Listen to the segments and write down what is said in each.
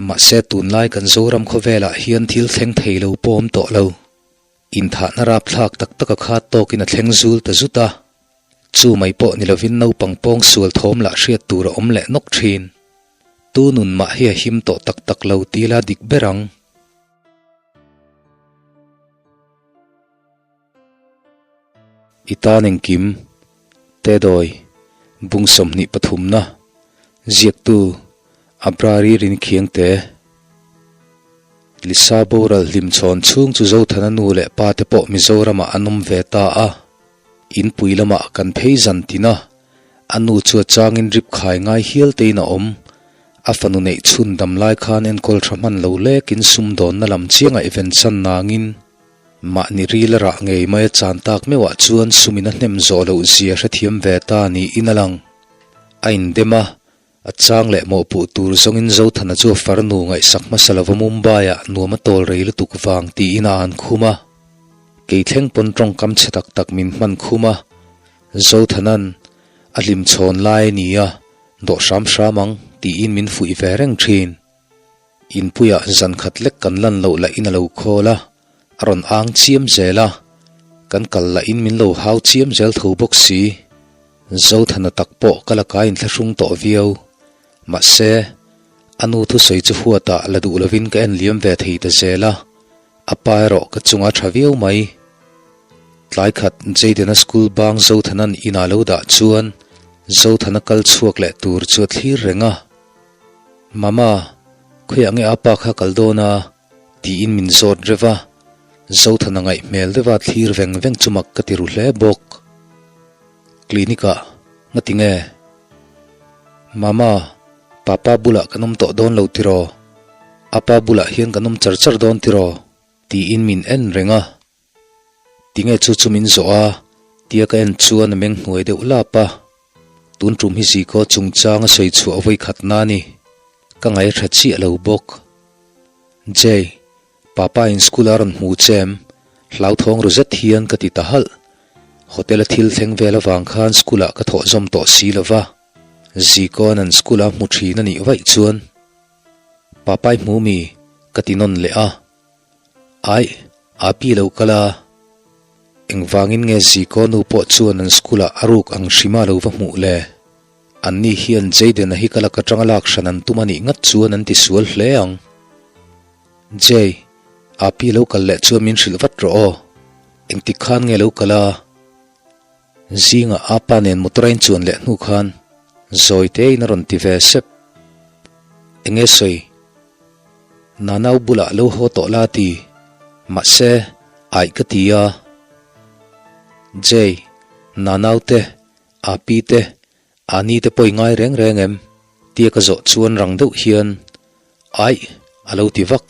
Mahse tunlai kan Zoram khawvelah hian thil thleng thei lo pawh awm tawh lo. Inthahna rapthlak tak tak a khat tawkin a thleng zul ta zut a. Chu mai pawh ni lovin naupang pawng sual thawm lah hriat tur a awm leh nawk thin. Tu nun mah hi a him tawh tak tak lo ti la dik ber ang. I tan engkim, Tedawi, bung 23 na, ziaktu, Abrari Rinkhiangte. Lisa boral hlimchhawn chhung chu Zothana nu leh pa te pawh Mizoramah an awm ve ta a. Inpui lamah kan phei zan tin a, a nu chu a changin rip khai ngai hial tein a awm. A fanu neih chhun dam lai khan enkawl tha hman lo lekin sumdawnna lam chiang ngaihven chan nangin mahni ril a rah ngei mai a chan tak meuhah chuan sumin a hnem zawh loh zia hrethiam ve ta niin a lang. A indem a, A chang leh mawhpuh tur zawngin Zothana chu a farnu ngaihsak hmasa lova Mumbai-ah nuam a tawl rei lutuk vang tiin a an khum a. Kei thleng pawn tawngkam chhe tak tak min hman khum a. Zothana'n a hlimchhawn lai a ni a, dawh hram hram ang tiin min fuih ve reng thin. Inpuiah zan khat lek kan lan loh lahin a lo khawl a, a rawn ang chiam zel a, kan kal lahin min lo hau chiam zel tho bawk si. Zothana tak pawh ka la kai inthlahrung tawh viau. Mahse, a nu thusawi chu huatah la duh lovin ka en liam ve thei ta zel a, a pa erawh ka chunga tha viau mai. Tlai khat Jayden-a school bang Zothana'n inah lo dah chuan Zothana kal chhuak leh tur chu a thlir reng a. Mama, khawiah nge apa kha kal dawn a? tiin min zawt reuh a, Zothana ngaih hmel deuha thlir veng veng chu mak ka ti ru hle bawk. Clinic ah nga ti nge? Mama, papa bulah kan awm tawh dawn lo tiraw? Apa bulah hian kan awm char char dawn tiraw? tiin min en reng a. Tinge chu chu min zawh a? tia ka en chuan a meng hnuai deuh lap a. Tun tum hi Ziko chungchang a sawi chhuah vawi khat na ni. Ka ngaih tha chiah lo bawk. Jay, Papa in school a rawn hmu che em? Hlauthawng ru zet hian ka ti ta halh. Hotel a thil thleng vel avang khan school ah ka thawh zawm tawh si lo va. Ziko'n an school a hmu thin a nih vaih chuan. Papa i hmu mi? ka ti nawn leh a. Aih, Api lo kal a. Engvangin nge Ziko nu pawh chuan an school ah a ruk ang hrima lo va hmuh le? Anni hian Jayden-a hi ka lak atanga lak hran an tum a nih ngat chuan an ti sual hle ang. Jay, Api lo kal leh chuan min hrilh vat rawh aw. Engtik khan nge lo kal a? Zingah Apa nen motor a inchuan leh hnu khan zawi tein a rawn ti ve sep. Enge sawi? Nanau bulah lo haw tawh la ti. Mahse, aih ka ti a. Jay, Nanau te, Api te, Ani te pawh i ngai reng reng em? Tia ka zawh chuan rang deuh hian, Aih, a lo ti vak.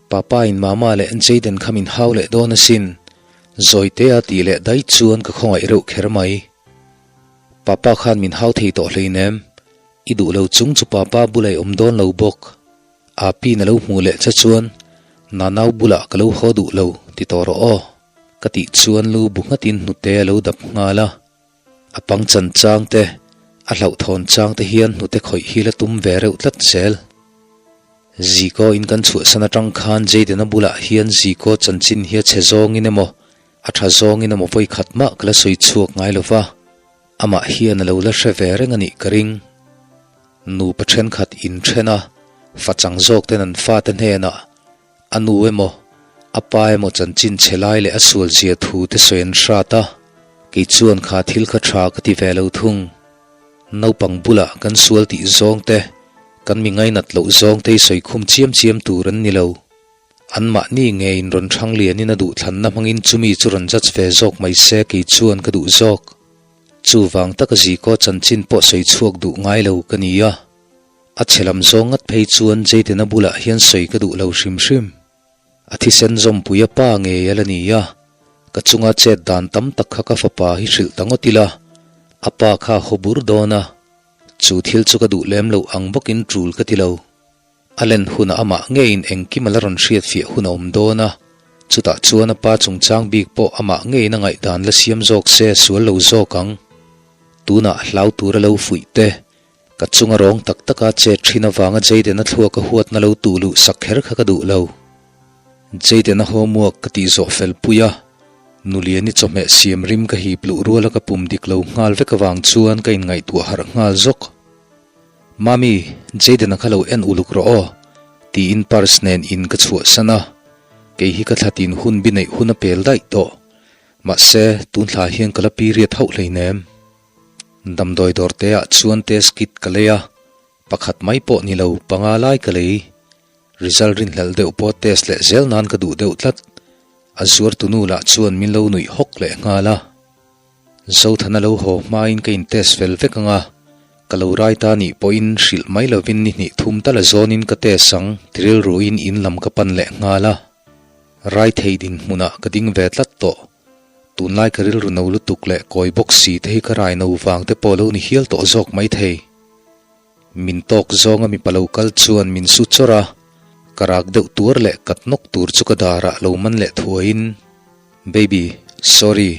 Papa in Mama leh Jayden kha min hau leh dawn asin, Zawitea tih leh daih chuan ka khawngaih reuh kher mai. Papa khan min hau thei tawh hleinem, i duh lo chung chu Papa bulah i awm dawn lo bawk. Api'n a lo hmuh leh che chuan, Nanau bulah ka lo haw duh lo, ti tawh rawh aw, ka tih chuan lu bu nghatin hnute a lo dap nghal a. A pang chan chang te, a hlauhthawn chang te hian hnute khawih hi la tum ve reuh tlat zel. Ziko in kan chhuahsan atang khan Jayden-a bulah hian Ziko chanchin hi a chhe zawngin emaw, a tha zawngin emaw vawi khat mah ka la sawi chhuak ngai lo va, amah hian a lo la hre ve reng a nih ka ring. Nupa thenkhat inthen a, fa chang zawk ten an fate hnenah A nu emaw, a pa emaw chanchin chhe lai leh a sual zia thu te sawi an hrat a, kei chuan kha thil kha tha ka ti ve lo thung. Naupang bulah kan sual tih zawng te, kan mi ngainat loh zawng te hi sawi khum chiam chiam tur an ni lo. Anmahni ngeiin rawn thang lianin a duhthlanna hmangin chumi chu rawn judge ve zawk mai se kei chuan ka duh zawk. Chuvang taka Ziko chanchin pawh sawi chhuak duh ngai lo ka ni a. A chhe lam zawng ngat phei chuan Jayden-a bulah hian sawi ka duh lo hrim hrim. A thisen zawmpuia pa ngei a la ni a, ka chunga chet dan tam tak kha ka fapa hi hrilh ta ngawt ila, a pa kha a haw bur dawn a. Chu thil chu ka duh lem loh ang bawkin tul ka ti lo. A len hunah amah ngeiin engkim a la rawn hriatfiah hun a awm dawn a, chutah chuan a pa chungchang bik pawh amah ngeiin a ngaihdan la siam zawk se sual lo zawk ang. Tunah hlau tura lo fuih te. Ka chunga rawng tak taka chet thin avanga Jayden-a thluaka huatna lo tuh luh sak kher kha ka duh lo. Jayden-a homework ka tih zawh fel pui a, Nuliani chawhmeh siam rim ka hip luh ruala ka pum dik lo nghal vek avang chuan ka inngaihtuah harh nghal zawk. Mami, Jayden-a kha lo en uluk rawh aw, tiin purse nen in ka chhuahsan a, kei hi ka thlatin hun bi neih hun a pel daih tawh. Mahse, tun thla hian ka la period hauh hleinem. Damdawi dawr te ah chuan test kit ka lei a, pakhat mai pawh ni lo, panga lai ka lei. Result rinhlelh deuh pawh test leh zel nan ka duh deuh tlat. A zuartu nu lah chuan min lo nuih hawk leh nghal a. Zothana lo haw hmain ka in test fel vek ang a, ka lo rai ta nih pawhin hrilh mai lovin ni hnih thum tal a zawnin ka test ang ti rilruin in lam ka pan leh nghal a. Rai thei dinhmunah ka ding ve tlat tawh. Tunlai ka rilru no lutuk leh kawi bawk si te hi ka rai no vang te pawh lo ni hial tawh zawk mai thei. Min tawk zawnga mipa lo kal chuan min su chawrh a, ka rak deuh tuar leh kat nawk tur chu ka darah lo man leh thuaiin, Baby, sorry,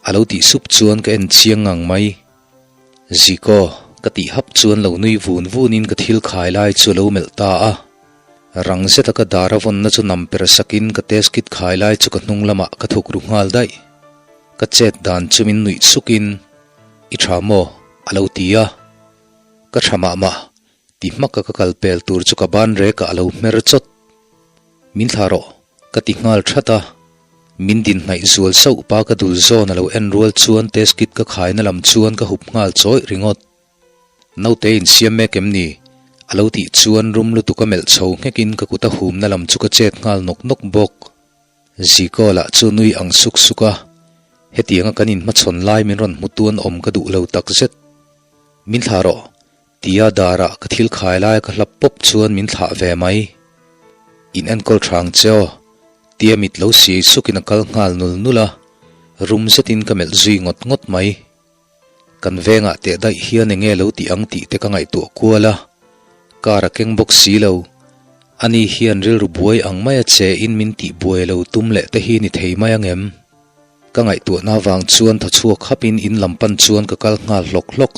a lo tih sup chuan ka en chiang ngang mai. Ziko, ka tih hap chuan lo nui vun vunin ka thil khai lai chu a lo melh ta a. Rang zeta ka dar a vawnna chu nam per sakin ka test kit khai lai chu ka hnung lamah ka thuk ru nghal daih. Ka chet dan chu min nuih sukin, I tha maw? a lo ti a. Ka tha mah mah, ti hmaka ka kal pel tur chu ka ban rekah a lo hmer chawt. Min thlah rawh, ka ti nghal that a. Min din hnaih zual sauh pa ka dul zawn a lo en rual chuan test kit ka khaina lam chuan ka hup nghal chawih ringawt. Naute insiam mek em ni? A lo tih chuan rum lutuk a melh chho nghekin ka kut a humna lam chu ka chet nghal nawk nawk bawk. Ziko lah chu nui ang suk suk a, hetianga kan inhmachhawn lai min rawn hmu tuan awm ka duh lo takzet. Min thlah rawh, Tia darah ka thil khai laia ka hlap pawp chuan min thlah ve mai. In enkawl tha ang che aw, tia mit lo siai sukin a kal nghal nul nul a, rum zetin ka melh zui ngawt ngawt mai. Kan vengah teh daih hian enge lo tih ang tih te ka ngaihtuah kual a, car a keng bawk si lo. Ani hian rilru buai ang maia che in min tih buai lo tum leh te hi ni thei mai ang em? Ka ngaihtuahna vang chuan thaw chhuak hapin in lam pan chuan ka kal nghal hlawk hlawk.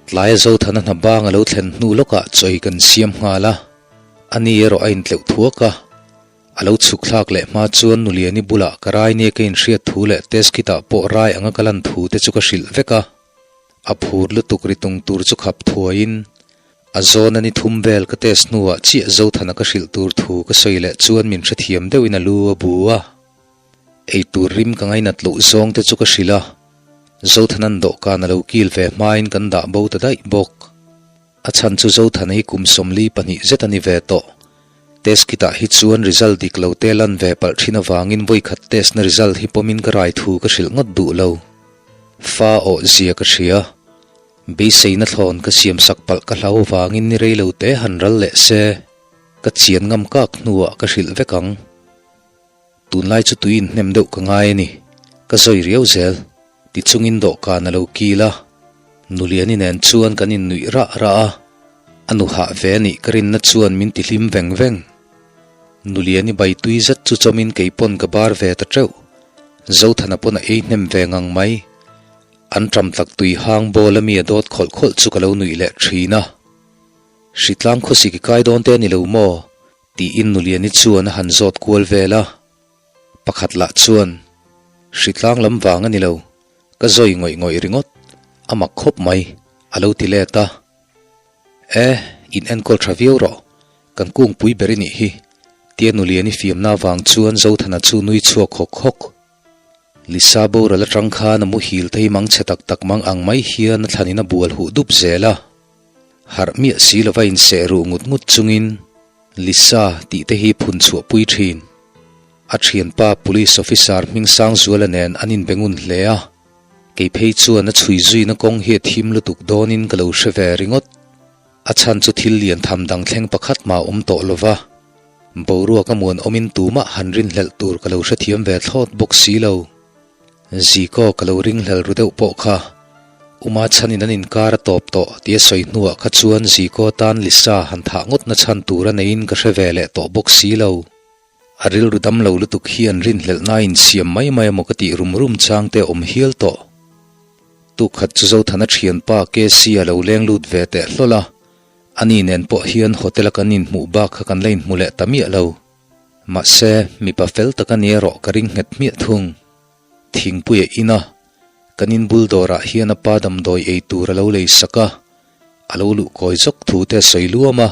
Tlaia Zothana hna bang a lo thlen hnu lawkah chawi kan siam nghal a, ani erawh a intleuh thuak a. A lo chhuk thlak leh hma chuan Nuliani bulah ka rai nia ka inhriat thu leh test kit ah pawh rai anga ka lan thu te chu ka hrilh vek a. A phur lutuk ri tung tur chu khap thuaiin a zawn a ni thum vel ka test hnuah chiah Zothana ka hrilh tur thu ka sawi leh chuan min hrethiam deuhin a lu a bu a. Eitur rim ka ngainat loh zawng te chu ka hrilh a, Zothanan dawhkan a lo kil ve hmain kan dah bo ta daih bawk. A chhan chu Zothana hi kum 42 zet a ni ve tawh. Test kit ah hi chuan result dik lo te lan ve palh thin avangin vawikhat test na result hi pawmin ka rai thu ka hrilh ngawt duh lo. Fa awh zia ka hria. Beiseina thlawn ka siam sak palh ka hlau avangin ni rei lo te han ral leh se, ka chian ngam kak hnuah ka hrilh vek ang. Tunlai chu tui inhnem deuh ka ngai a ni, ka zawi riau zel, ti chungin dawhkan a lo kil a. Nuliani nen chuan kan innuih rah rah a, a nu hah ve a nih ka rinna chuan min ti hlim veng veng. Nuliani bai tui zet chu chawmin kei pawn ka bar ve ta teuh, Zothana pawn a ei hnem ve ngang mai. An ṭam tlak tui hang bawl a mi a dawt khawlh khawlh chu ka lo nuih leh ṭhin a. Hritlang khawsik i kai dawn te a ni lo maw? Tiin Nuliani chuan a han zawt kual vel a, pakhat lah chuan, Hritlang lam vang a ni lo, ka zawi ngawih ngawih ringawt, a mak khawp mai, a lo ti let a. E, in enkawl tha viau rawh, kan kungpui ber i nih hi, tia Nuliani fiamna avang chuan Zothana chu nui chhuak hawk hawk. Lisa boral atang khan a muhil te hi mangchhe tak tak mang ang mai hian a thlanin a bual huh dup zel a. Harh miah si lova inseh ruh ngut ngut chungin Lisa tih te hi phun chhuah pui thin. A thianpa Police Officer Hmingsangzuala nen an inbe ngun hle a, kei phei chuan a chhui zuina kawng hi a thim lutuk dawnin ka lo hre ve ringawt. A chhan chu thil lian tham dang thleng pakhat mah awm tawh lova, boruak a muan awmin tumah han rinhlelh tur ka lo hrethiam ve thlawt bawk si lo. Ziko ka lo ringhlel ru deuh pawh kha Uma chhanin an inkar a tawp tawh tia sawi hnuah kha chuan Ziko tan Lisa han thah ngawtna chhan tur a neiin ka hre ve leh tawh bawk si lo. A rilru dam lo lutuk hi an rinhlelhna a insiam mai mai emaw ka tih rum rum chang te a awm hial tawh. Tuk khat chu Zothana thianpa KC a lo leng lut ve teh hlawl a, ani nen pawh hian hotel a kan inhmuh bak kha kan la inhmu leh ta miah lo. Mahse, mipa fel tak a ni erawh ka ring nghet hmiah thung. Thingpui a in a, kan inbul dawrah hian a pa damdawi ei tur a lo lei sak a, a lo luh kawi zawk thu te a sawi luam a.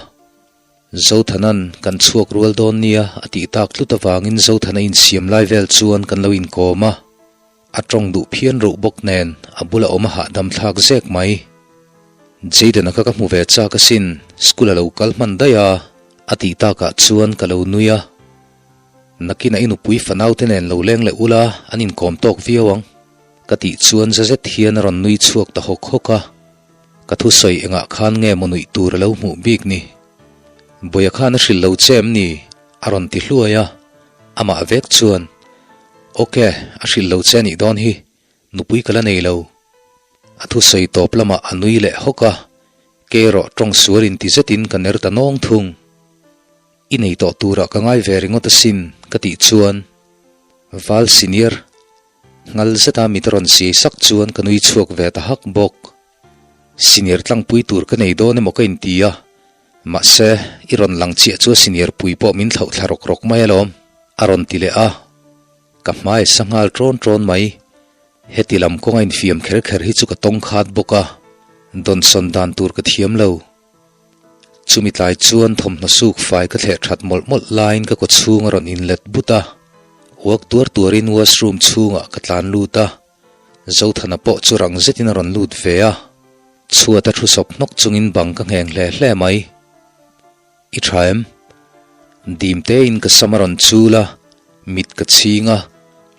Zothanan kan chhuak rual dawn nia a tih tak tlut avangin Zothana insiam lai vel chuan kan lo inkawm a. A tawng duh phian reuh bawk nen a bula awm a hahdam thlak zek mai. Jayden-a kha ka hmu ve chak asin, school a lo kal hman daih a, a tih takah chuan ka lo nui a. Nakinah i nupui fanaute nen lo leng leh ula an inkawm tawk viau ang, ka tih chuan za zet hian a rawn nui chhuak ta hawk hawk a. Ka thusawi engah khan nge maw nuih tur a lo hmuh bik ni? Bawia khan a hrilh lo che em ni? A rawn ti hluai a, amah vek chuan, Ok, a hrilh lo che a nih dawn hi, nupui ka la nei lo. A thusawi tawp lamah a nui leh hawk a, kei erawh tawng sual inti zetin ka ner ta nawng thung. I nei tawh turah ka ngai ve ringawt asin, ka tih chuan, Val senior, Ngal zeta mit a rawn siai sak chuan ka nui chhuak ve ta hak bawk. Senior tlangpui tur ka nei dawn emaw ka inti a, mahse i rawn lang chiah chu a senior pui pawh min thlauh thla rawk rawk mai alawm, a rawn ti leh a. Ka hmai sa nghal ṭawn ṭawn mai. Heti lam kawnga infiam kher kher hi chu ka tawng khat bawk a, dawnsawn dan tur ka thiam lo. Chumi tlai chuan thawmhnaw suk fai ka thleh that mawlh mawlh laiin ka kaw chhung a rawn inlet but a, uak tuar tuarin washroom chhungah ka tlan lut a, Zothana pawh chu rang zetin a rawn lut ve a, chhuat a thu sawp hnawk chungin bang ka ngheng hle hle mai. I tha em? Dim tein ka sam a rawn chul a, mit ka chhing a,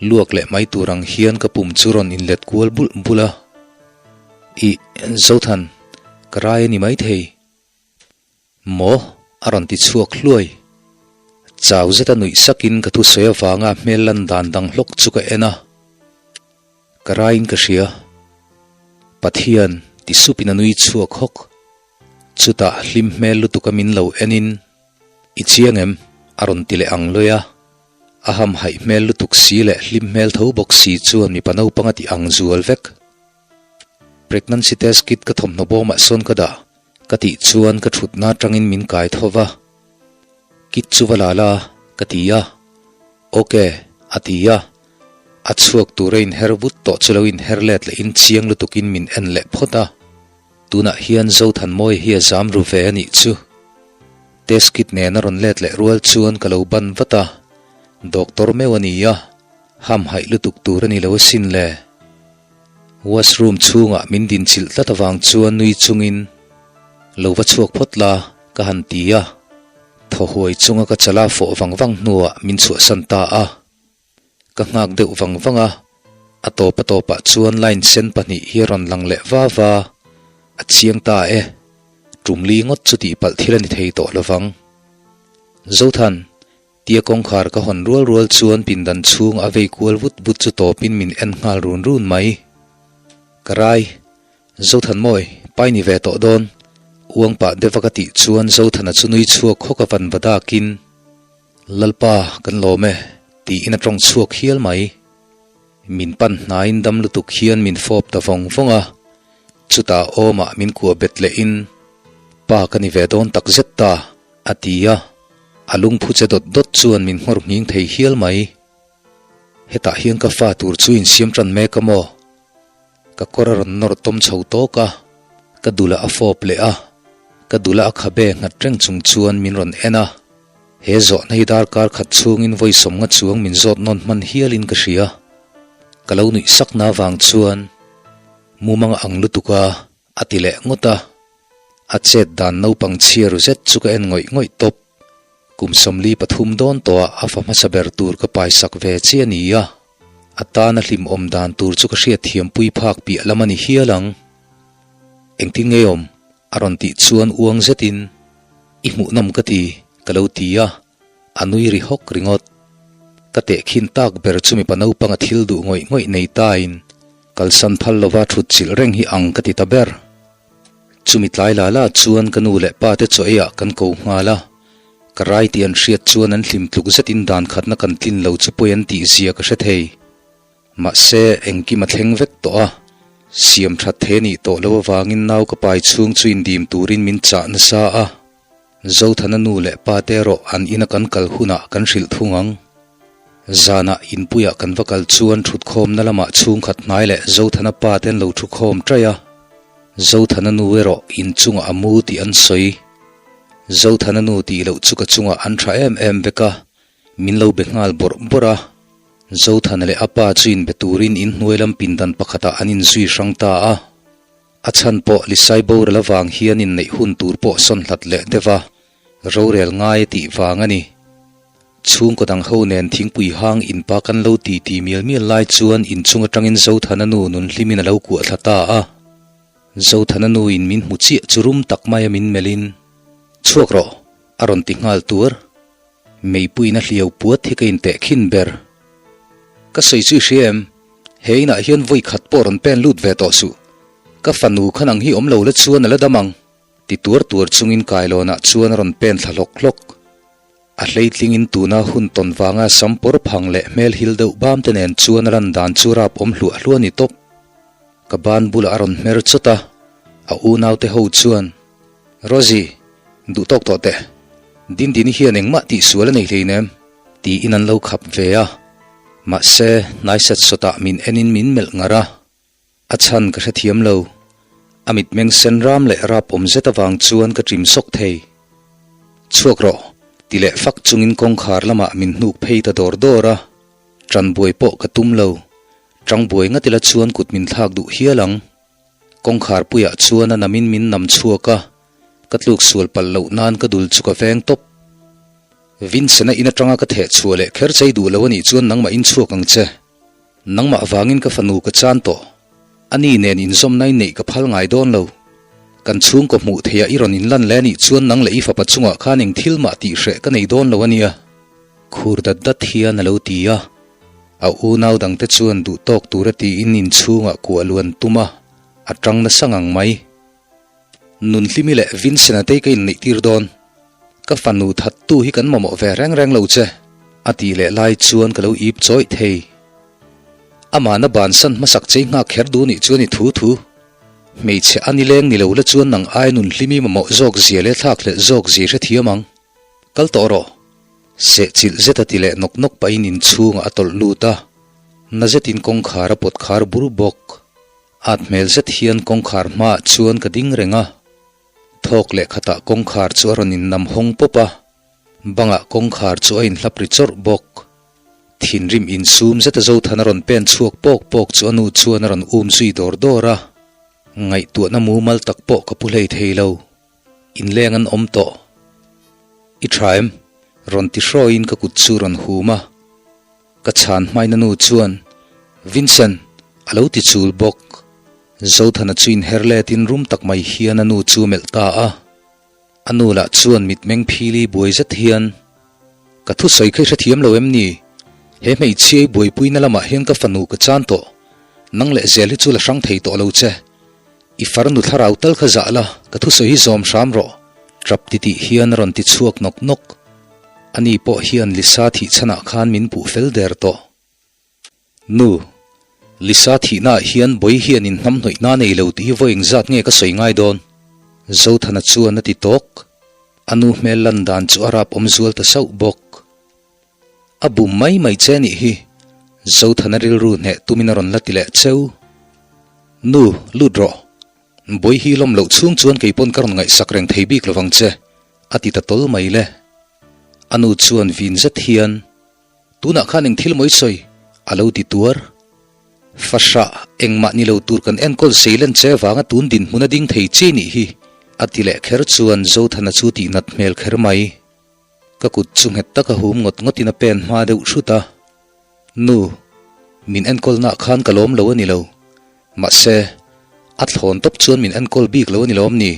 luak leh mai tur ang hian ka pum chu rawn inlet kual bulh bulh a. Ih, Zothan, ka rai a ni maithei. Maw? a rawn ti chhuak hluai. Chau zeta nuih sakin ka thusawi avanga hmel lan dan dang hlawk chu ka en a. Ka raiin ka hria. Pathian, ti supin a nui chhuak hawk. Chutah hlim hmel lutuka min lo enin, I chiang em? a rawn ti leh ang luai a. A hamhaih hmel lutuk si leh hlim hmel tho bawk si chuan mipa naupang a ti ang zual vek. Pregnancy test kit ka thawmhnaw bawmah sawn ka dah ka tih chuan ka thutna atangin min kai tho va. Kit chu va la la ka ti a. Ok a ti a. A chhuak tur a inher vut tawh chu lo inher let leh in chiang lutukin min en leh phawt a. Tunah hian Zothanmawia hi a zam ru ve a nih chu. Test kit nen a rawn let leh rual chuan ka lo ban vat a. Doctor meuh a ni a, hamhaih lutuk tur a ni lo asin le. Washroom chhungah min dinchilh tlat avang chuan nui chungin, Lo va chhuak phawt la, ka han ti a. Thaw huai chunga ka chala fawh vang vang hnuah min chhuahsan ta a. Ka nghak deuh vang vang a, a tawp a tawpah chuan line sen pahnih hi a rawn lang leh va va. A chiang ta e, tum li ngawt chu tihpalh thil a ni thei tawh lovang. Zothan, Tia kawngkhar ka hawn rual rual chuan pindan chhung a vei kual vut vut chu tawpin min en nghal run run mai. Ka rai, Zothanmawi, pai ni ve tawh dawn. Uang pah deuh a ka tih chuan Zothana chu nui chhuak khawk a van va dakin, Lalpa, kan lawm e, tiin a tawng chhuak hial mai. Min pan hnaiin dam lutuk hian min fawp ta vawng vawng a, chutah awmah min kuah bet lehin, Pa ka ni ve dawn tak zet ta. A ti a, a lungphu che dawt dawt chuan min nghawr nghing thei hial mai. Hetah hian ka fa tur chu insiam tan mek a maw? Ka kawr a rawn nawr tawm chho tawk a, ka dulah a fawp leh a, ka dulah a khabe nghat reng chung chuan min rawn en a. He zawhna hi darkar khat chhungin vawi sawmnga chuang min zawt nawn hman hialin ka hria. Ka lo nuih sakna avang chuan mumang a ang lutuk a, a ti leh ngawt a. A chet dan naupang chhiar zet chu ka en ngawih ngawih tawp. Kum 43 dawn tawhah a fa hmasa ber tur ka paisak ve chiah a ni a, a tana hlimawm dan tur chu ka hriatthiam pui phak piah lam a ni hial ang. Engtin nge awm? a rawn tih chuan uang zetin, I hmuhnawm ka ti, ka lo ti a, a nui ri hawk ringawt. Ka tehkhin tak ber chu mipa naupanga thil duh ngawih ngawih nei tain kalsan phal lova thut chilh reng hi ang ka ti ta ber. Chumi tlai la la chuan ka nu leh pa te chaw eiah kan ko nghal a, ka rai tih an hriat chuan an hlim tluk zetin dan khatna kan tlin lo chu pawi an tih zia ka hre thei. Mahse, engkim a thleng vek tawh a. Siam that the nih tawh loh avangin nau ka pai chhung chu indim turin min chah nasa a. Zothana nu leh pa te erawh an ina kan kal hunah kan hrilh thung ang. Zanah inpuiah kan va kal chuan thutkhawmna lamah chhungkhat hnai leh Zothana pa te an lo thukhawm ṭaih a. Zothana nu erawh inchungah a mu tih an sawi. Zothana nu tih loh chu ka chungah an ṭha em em vek a, min lo be nghal bawrh bawrh a. Zothana leh a pa chu inbe turin inhnuai lam pindan pakhatah an inzui hrang ta a. A chhan pawh Lisai boral avang hian inneih hun tur pawh sawn hlat leh deuh a, rorel ngai a tih vang a ni. Chhungkaw dang ho nen thingpui hang inpa kan lo ti ti mial mial lai chuan inchung atangin Zothana nu nun hlimin a lo kuah thla ta a. Zothana nu in min hmu chiah chu rum tak maia min melhin, Chhuak rawh! a rawn ti nghal tuar. Meipuiin a hliau puat hi ka inteh khin ber. Ka sawi chu i hria em? He inah hian vawi khat pawh rawn pen lut ve tawh suh. Ka fanu khan ang hi awm lo la chuan a la dam ang, ti tuar tuar chungin kailawnah chuan a rawn pen thla hlawk hlawk. A hleitlingin tuna hun tawn vanga sam pawr phang leh hmel hil deuh bam te nen chuan a lan dan chu rap awm hluah hluah a ni tawp. Ka ban bulah a rawn hmer chawt a, a unaute ho chuan, Rosie, duh tawk tawh teh. Dindini hian engmah tihsual a nei hleinem, tiin an lo khap ve a. Mahse, hnai set sawtah min enin min melh ngar a. A chhan ka hrethiam lo. A mitmeng sen ram leh rap awm zet avang chuan ka ṭim sawk thei. Chhuak rawh, ti leh fak chungin kawngkhar lamah min hnuk phei ta dawr dawr a. Ṭan buai pawh ka tum lo. Ṭang buai ngat ila chuan kut min thlak duh hial ang. Kawngkhar puiah chuan a namin min nam chhuak a, ka tluk sual palh loh nan ka dul chu ka veng tawp. Vincent-a in atanga ka theh chhuah leh kher chei duh lo a nih chuan nangmah in chhuak ang che. Nangmah vangin ka fanu ka chan tawh. Ani nen inzawmna i neih ka phal ngai dawn lo. Kan chhungkaw hmuh theiah i rawn inlan leh a nih chuan nang leh i fapa chungah khan eng thil mah tih hreh ka nei dawn lo a nia. Khur dat dat hian a lo ti a. A unau dangte chuan duh tawk tura tiin inchhungah kuah luan tum a, a tang nasa ngang mai. Nunhlimi leh Vincent-a te ka inneih tir dawn. Ka fanu thattu hi kan mamawh ve reng reng lo che, a tih leh lai chuan ka lo ip chawih thei. Amahna bansan hmasak chei nghak kher duh nih chuan i thu thu. Hmeichhe a nileng ni lo la chuan nang ai Nunhlimi mamawh zawk zia leh thlakhlelh zawk zia hrethiam ang. Kal tawh rawh. Sehchilh zet a ti leh nawk nawk pahin inchhungah a tawlh lut a, na zetin kawngkhar a pawt khar bur bawk. At hmel zet hian kawngkhar hmaah chuan ka ding reng a, thawk leh khatah kawngkhar chu a rawn innam hawng pawp a, bangah kawngkhar chu a inhlap ri chawrh bawk. Thinrim insum zeta Zothan a rawn pen chhuak pawk pawk chu a nu chuan a rawn um zui dawr dawr a, ngaihtuahna mumal tak pawh ka pu hlei thei lo. Inleng an awm tawh. I tha em? Rawn ti hrawiin ka kut chu rawn hum a. Ka chhan hmaina nu chuan, Vincent! A lo ti chul bawk. Zothana chu inher letin rum tak mai hian a nu chu melh ta a. A nu lah chuan mitmeng phili buai zet hian, Ka thusawi kha i hrethiam lo em ni? He hmeichhia i buaipuina lamah hian ka fanu ka chan tawh. Nang leh zel hi chu la hrang thei tawh lo che. I farnu thlarau tal kha zah la, ka thusawi hi zawm hram rawh, tap titih hian a rawn ti chhuak nawk nawk. Ani pawh hian Lisa thih chhanah khan min puh fel der tawh. Nu, Lisa thihnaah hian Bawi hian inhnamhnawih na nei lo tih hi vawi engzat nge ka sawi ngai dawn? Zothana chuan a ti tawk. A nu hmel lan dan chu a rap awm zual ta sauh bawk. A bum mai mai che nih hi, Zothana rilru hneh tumin a rawn la ti leh cheu. Nu, lut rawh. Bawihi lawm loh chhung chuan kei pawn ka rawn ngaihsak reng thei bik lovang che, a ti ta tawl mai le. A nu chuan vin zet hian, Tunah khan eng thil mawi sawi? a lo ti tuar. Fahrah, engmah ni lo tur kan enkawl seilen che vanga tun dinhmun a ding thei chi nih hi, a ti leh kher chuan Zothana chu tihnat hmel kher mai. Ka kut chu nghet taka hum ngawt ngawtin a pen hma deuh hrut a. Nu, min enkawlnaah khan ka lawm lo a ni lo. Mahse, a thlawn tawp chuan min enkawl bik lo a ni lawm ni?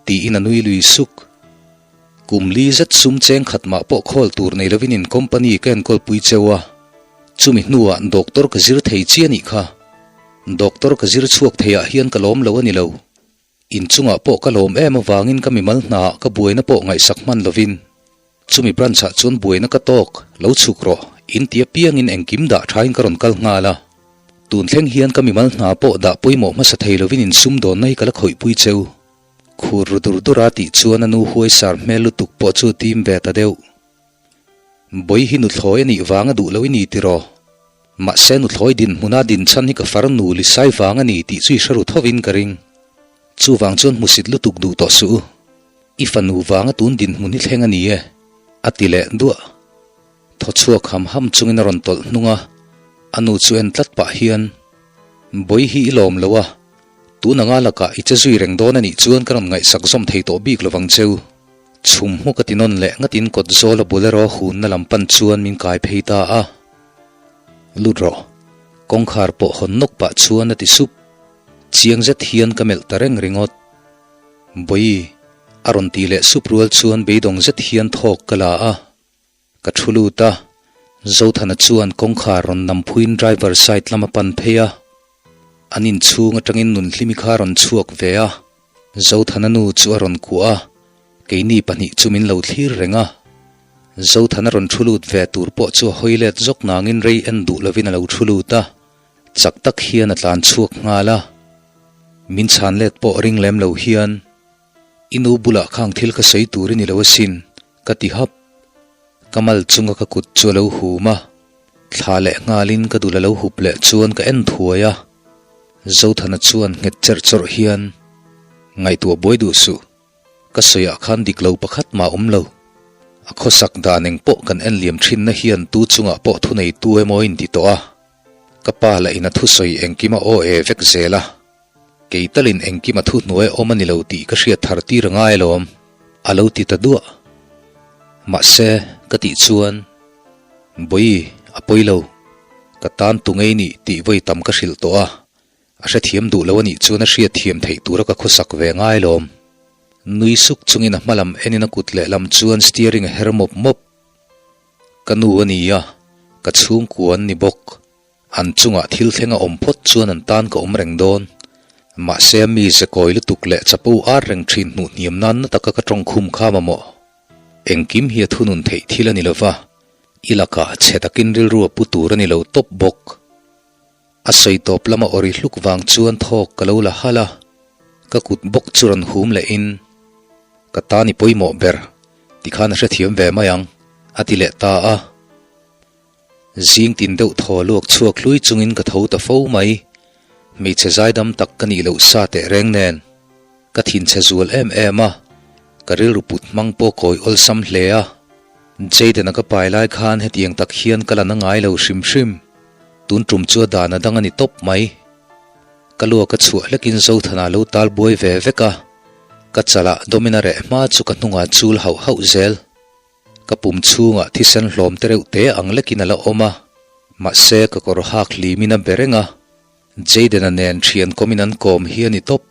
tiin a nui lui suk. Kum li zet sum cheng khat mah pawh khawl tur nei lovin in company ka enkawl pui cheu a. Chumi hnuah doctor ka zir thei chi a nih kha. Doctor ka zir chhuak theiah hian ka lawm lo a ni lo. Inchungah pawh ka lawm em avangin ka mimal hnaah ka buaina pawh ngaihsak hman lovin chumi branch-ah chuan buaina ka tawk lo chhuk rawh in ti apiangin engkim dah thain ka rawn kal nghal a. Tun thleng hian ka mimal hna pawh dah pawimawh hmasa thei lovin insumdawnna hi ka la khawihpui cheu. Khur ru dur dur a tih chuan a nu huaisar hmel lutuk pawh chu tim ve ta deuh. Bawi hi nuthlawi a nih vang a duh lo i ni tiraw? Mahse nuthlawi dinhmuna dinchhan hi ka far nu lisai vang a ni tih chu i hre ru thovin ka ring. Chuvang chuan hmusit lutuk duh tawh suh u. I fanu vanga tun dinhmun hi thleng a ni e, a ti leh duah. Thaw chhuak ham ham chungin a rawn tawlh hnung a, a nu chu en tlat pah hian, Bawi hi i lawm lo a, tun anga lakah i che zui reng dawn a nih chuan ka rawn ngaihsak zawm thei tawh bik lovang cheu. Chhum hmuk a ti nawn leh ngatin kawt zawl a bolero hunna lam pan chuan min kai phei ta a. Lut rawh. Kawngkhar pawh hawn nawk pah chuan a ti sup. Chiang zet hian ka melh ta reng ringawt. Bawi, a rawn ti leh sup rual chuan beidawng zet hian thawk ka la a. Ka thu lut a, Zothana chuan kawngkhar rawn nam phuin driver side lam a pan phei a. An inchhung atangin Nunhlimi kha a rawn chhuak ve a, Zothana nu chu a rawn kuah a, keini pahnih chu min lo thlir reng a. Zothana rawn thu lut ve tur pawh chu a hawi let zawk nangin rei en duh lovin a lo thu lut a, chak tak hian a tlan chhuak nghal a. Min chhan let pawh ring lem lo hian, I nu bulah khang thil ka sawi tur i ni lo asin, ka ti hap. Ka mal chunga ka kut chu a lo hum a, thla leh nghalin ka dul a lo hup leh chuan ka en thuai a. Zothana chuan nghet cherh chawrh hian, Ngaihtuah buai duh suh, ka sawiah khan dik lo pakhat mah awm lo. A khawsak dan eng pawh kan en liam thinna hian tu chungah pawh thuneitu emaw in ti tawh a. Ka pa lah in a thusawi engkim a aw e vek zel a. Kei talin engkim a thuhnuai awm a ni lo tih ka hriat thar tir a ngai alawm, a lo ti ta duah. Mahse, ka tih chuan, Bawi, a pawi lo. Ka tan tu ngei nih tih vawi tam ka hrilh tawh a, a hrethiam duh lo a nih chuan a hriatthiam theih tura ka khawsak ve ngai alawm. Nui suk chungin a hma lam enin a kut lehlam chuan steering a her mawp mawp. Ka nu a ni a, ka chhungkua an ni bawk. An chungah thil thleng a awm phawt chuan an tan ka awm reng dawn. Mahse mi ze kawi lutuk leh chapo ar reng thin hmuh hniam nan na taka ka tawng khum kha mamawh. Engkim hi a thunun theih thil a ni lova, i lakah chhe takin rilru a pu tur a ni lo tawp bawk. A sawi tawp lama awri hluk vang chuan thawk ka lo la halh a, ka kut bawk chu rawn hum lehin, Ka tan i pawimawh ber, tikhan a hrethiam ve mai ang, a ti leh ta a. Zing tin deuh thaw luak chhuak hlui chungin ka tho ta fo mai. Hmeichhe zaidam tak ka nih loh sa teh reng nen. Ka thinchhe zual em em a, ka rilru put hmang pawh kawi awlsam hle a. Jayden-a ka pai lai khan hetiang tak hian ka la na ngai lo hrim hrim. Tun tum chu a dan a dang a ni tawp mai. Ka luak a chhuah hlekin Zothana lo tal buai ve vek a, ka chalah dawmin a reh hma chu ka hnungah chul hauh hauh zel. Ka pum chhungah thisen hlawm te reuh te ang lekin a la awm a, mahse ka kawr hak hlimin a be reng a, Jayden-a nen thian kawmin an kawm hi a ni tawp.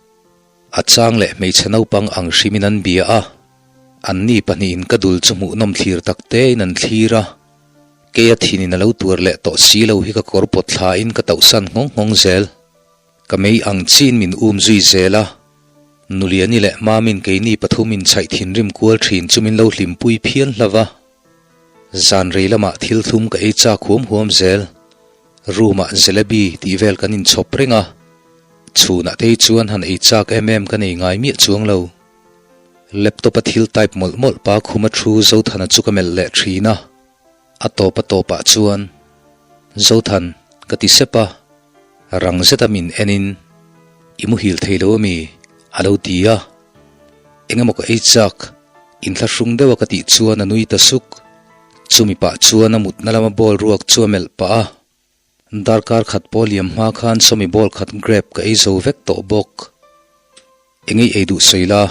A chang leh hmeichhe naupang ang hrimin an bia a, anni pahnihin ka dul chu hmuhnawm thlir tak tein an thlir a, keia thinin a lo tuar leh tawh si lo hi ka kawr pawt thlain ka tauhsan nghawng nghawng zel. Ka mei ang chin min um zui zel a, Nuliani leh Mamin keini pathum inchhaih thinrim kual thin chu min lo hlimpui phian hla va. Zan rei lamah thil thlum ka ei chak huam huam zel. Room ah jalebi tih vel kan inchhawp reng a, chhunah te hi chuan han ei chak em em ka nei ngai miah chuang lo. Laptop a thil type mawlh mawlh pa khuma thu Zothana chu ka melh leh thin a. A tawp a tawpah chuan, Zothan, ka ti sep a, rang zeta min enin, I muhil thei lo ami? a lo ti a. Engemaw ka ei chak, inthlahrung deuha ka tih chuan a nui ta suk. Chumi pah chuan a mutna lama ball ruak chu a melh pah a. Darkar khat pawh liam hma khan sawmi ball khat grape ka ei zo vek tawh bawk. Engei ei duh sawi la?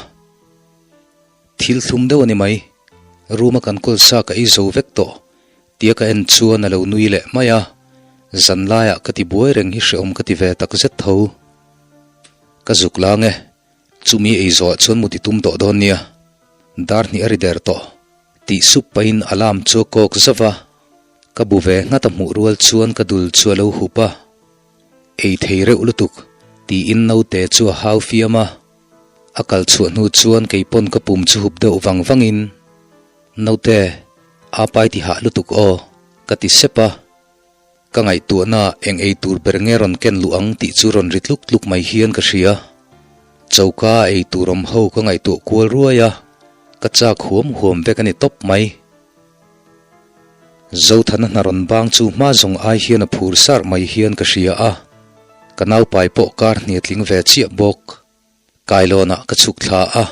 Thil thlum deuh a ni mai. Room a kan kawl sa ka ei zo vek tawh. Tia ka en chuan a lo nui leh mai a. Zan laiah ka ti buai reng hi hreawm ka ti ve tak zet tho. Ka zuk lang e. Chumi ei zawhah chuan mu ti tum tawh dawn nia. Dar hnih a ri der tawh. Tih sup pahin alarm chu a kawk zauh a. Ka bu ve nghat a hmuh rual chuan ka dul chu a lo hup a. Ei thei reuh lutuk, tiin naute chu a hau fiam a. A kal chhuah hnu chuan kei pawn ka pum chu hup deuh vang vangin, Naute, a pai ti hah lutuk aw, ka ti sep a. Ka ngaihtuahna eng ei tur ber nge rawn ken luh ang tih chu rawn ri tluk tluk mai hian ka hria. Choka a ei tur awm ho ka ngaihtuah kual ruai a, ka chak huam huam vek a ni tawp mai. Zothana hna rawn bang chu hma zawng ai hian a phur sarh mai hian ka hria a, ka naupai pawh kar hnia tling ve chiah bawk. Kailawnah ka chhuk thla a,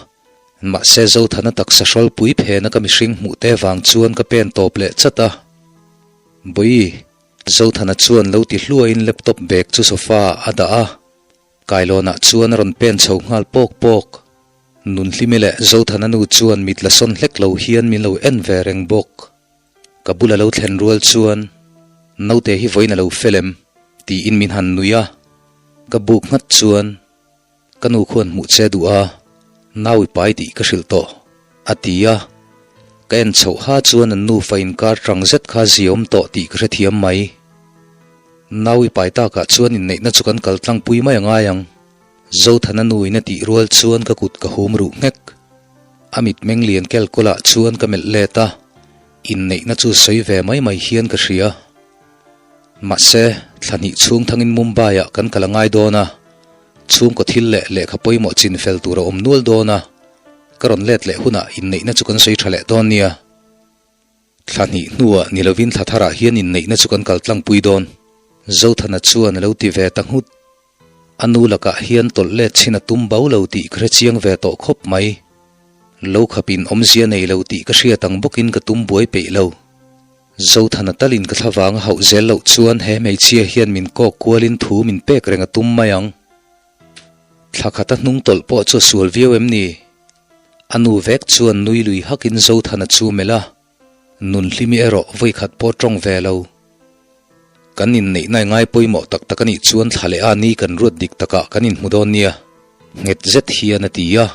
mahse Zothana taksa hrawlpui phena ka mihring hmuh te vang chuan ka pen tawp leh chat a. Bawi, Zothana chuan lo ti hluaiin laptop bag chu sofa ah a dah a, Kailawnah chuan a rawn pen chho nghal pawk pawk. Nunhlimi leh Zothana nu chuan mit la sawn hlek lo hian min lo en ve reng bawk. Ka bul a lo thlen rual chuan, Naute hi vawiin a lo fel em? tiin min han nui a. Ka buk nghat chuan, Ka nu khuan hmuh che duh a, nau i pai tih ka hrilh tawh, a ti a. Ka en chhoh ha chuan an nufa inkar tang zet kha ziaawm tawh tih ka hrethiam mai. Nau i pai takah chuan inneihna chu kan kal tlangpui mai a ngai ang. Zothana nuin a tih rual chuan ka kut ka hum ruh nghek. A mitmeng lian kel kawlah chuan ka melh let a, inneihna chu sawi ve mai mai hian ka hria. Mahse, thla hnih chhung thangin Mumbai-ah kan kal a ngai dawn a, chhungkaw thil leh lehkha pawimawh chin fel tur a awm nual dawn a, ka rawn let leh hunah inneihna chu kan sawi tha leh dawn nia. Thla hnih hnuah ni lovin thla tharah hian inneihna chu kan kal tlangpui dawn, Zothana chuan a lo ti ve ta nghut. A nu lakah hian tawlh let chhin a tum bo lo tih ka hre chiang ve tawh khawp mai. Lo khapin awmzia nei lo tih ka hriat ang bawkin ka tum buai peih lo. Zothana talin ka thlavang a hauh zel loh chuan he hmeichhia hian min kawk kualin thu min pek reng a tum mai ang. Thla khata hnung tawlh pawh chu a sual viau em ni? A nu vek chuan nui lui hakin Zothana chu melh a, Nunhlimi erawh vawikhat pawh tawng ve lo. Kan inneihna i ngai pawimawh tak tak a nih chuan thla leh a ni kan ruat dik takah kan inhmu dawn nia, nghet zet hian a ti a.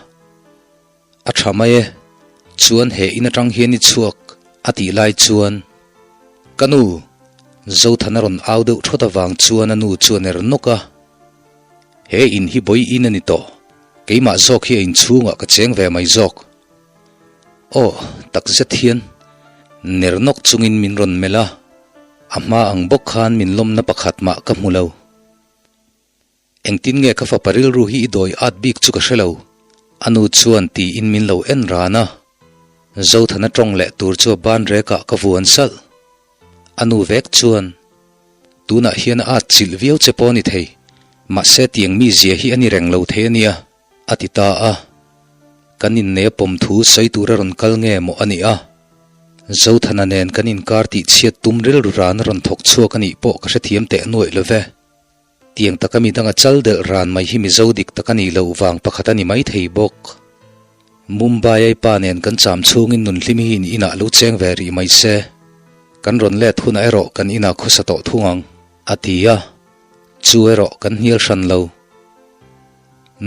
A tha mai e, chuan he in atang hian i chhuak a tih lai chuan ka nu Zothana rawn au deuh thawt avang chuan a nu chu a ner nawk a, He in hi bawi in a ni tawh, keimah zawk hi a inchhungah ka cheng ve mai zawk. Aw, tak zet hian ner nawk chungin min rawn melh a, a hma ang bawk khan min lawmna pakhat mah ka hmu lo. Engtin nge ka fapa rilru hi i dawi at bik chu ka hre lo, a nu chuan tiin min lo en ran a. Zothana tawng leh tur chu a ban rekah ka vuan salh. A nu vek chuan, Tunah hian a at chilh viau che pawh a ni thei, mahse tiang mi zia hi a ni reng lo thei a nia, a ti ta a. Kan innei a pawm thu sawi tur a rawn kal nge maw a nih a? Zothana nen kan inkar tihchhiat tum rilru ran a rawn thawk chhuak a nih pawh ka hrethiam teh nuaih lo ve. Tiang taka mi danga chal delh ran mai hi Mizo dik tak a nih loh vang pakhat a ni mai thei bawk. Mumbai ai pa nen kan cham chhungin nunhlim hi in inah lo cheng ve rih mai se. Kan rawn let hunah erawh kan inah khawsa tawh thung ang, a ti a. Chu erawh kan hnial hran lo.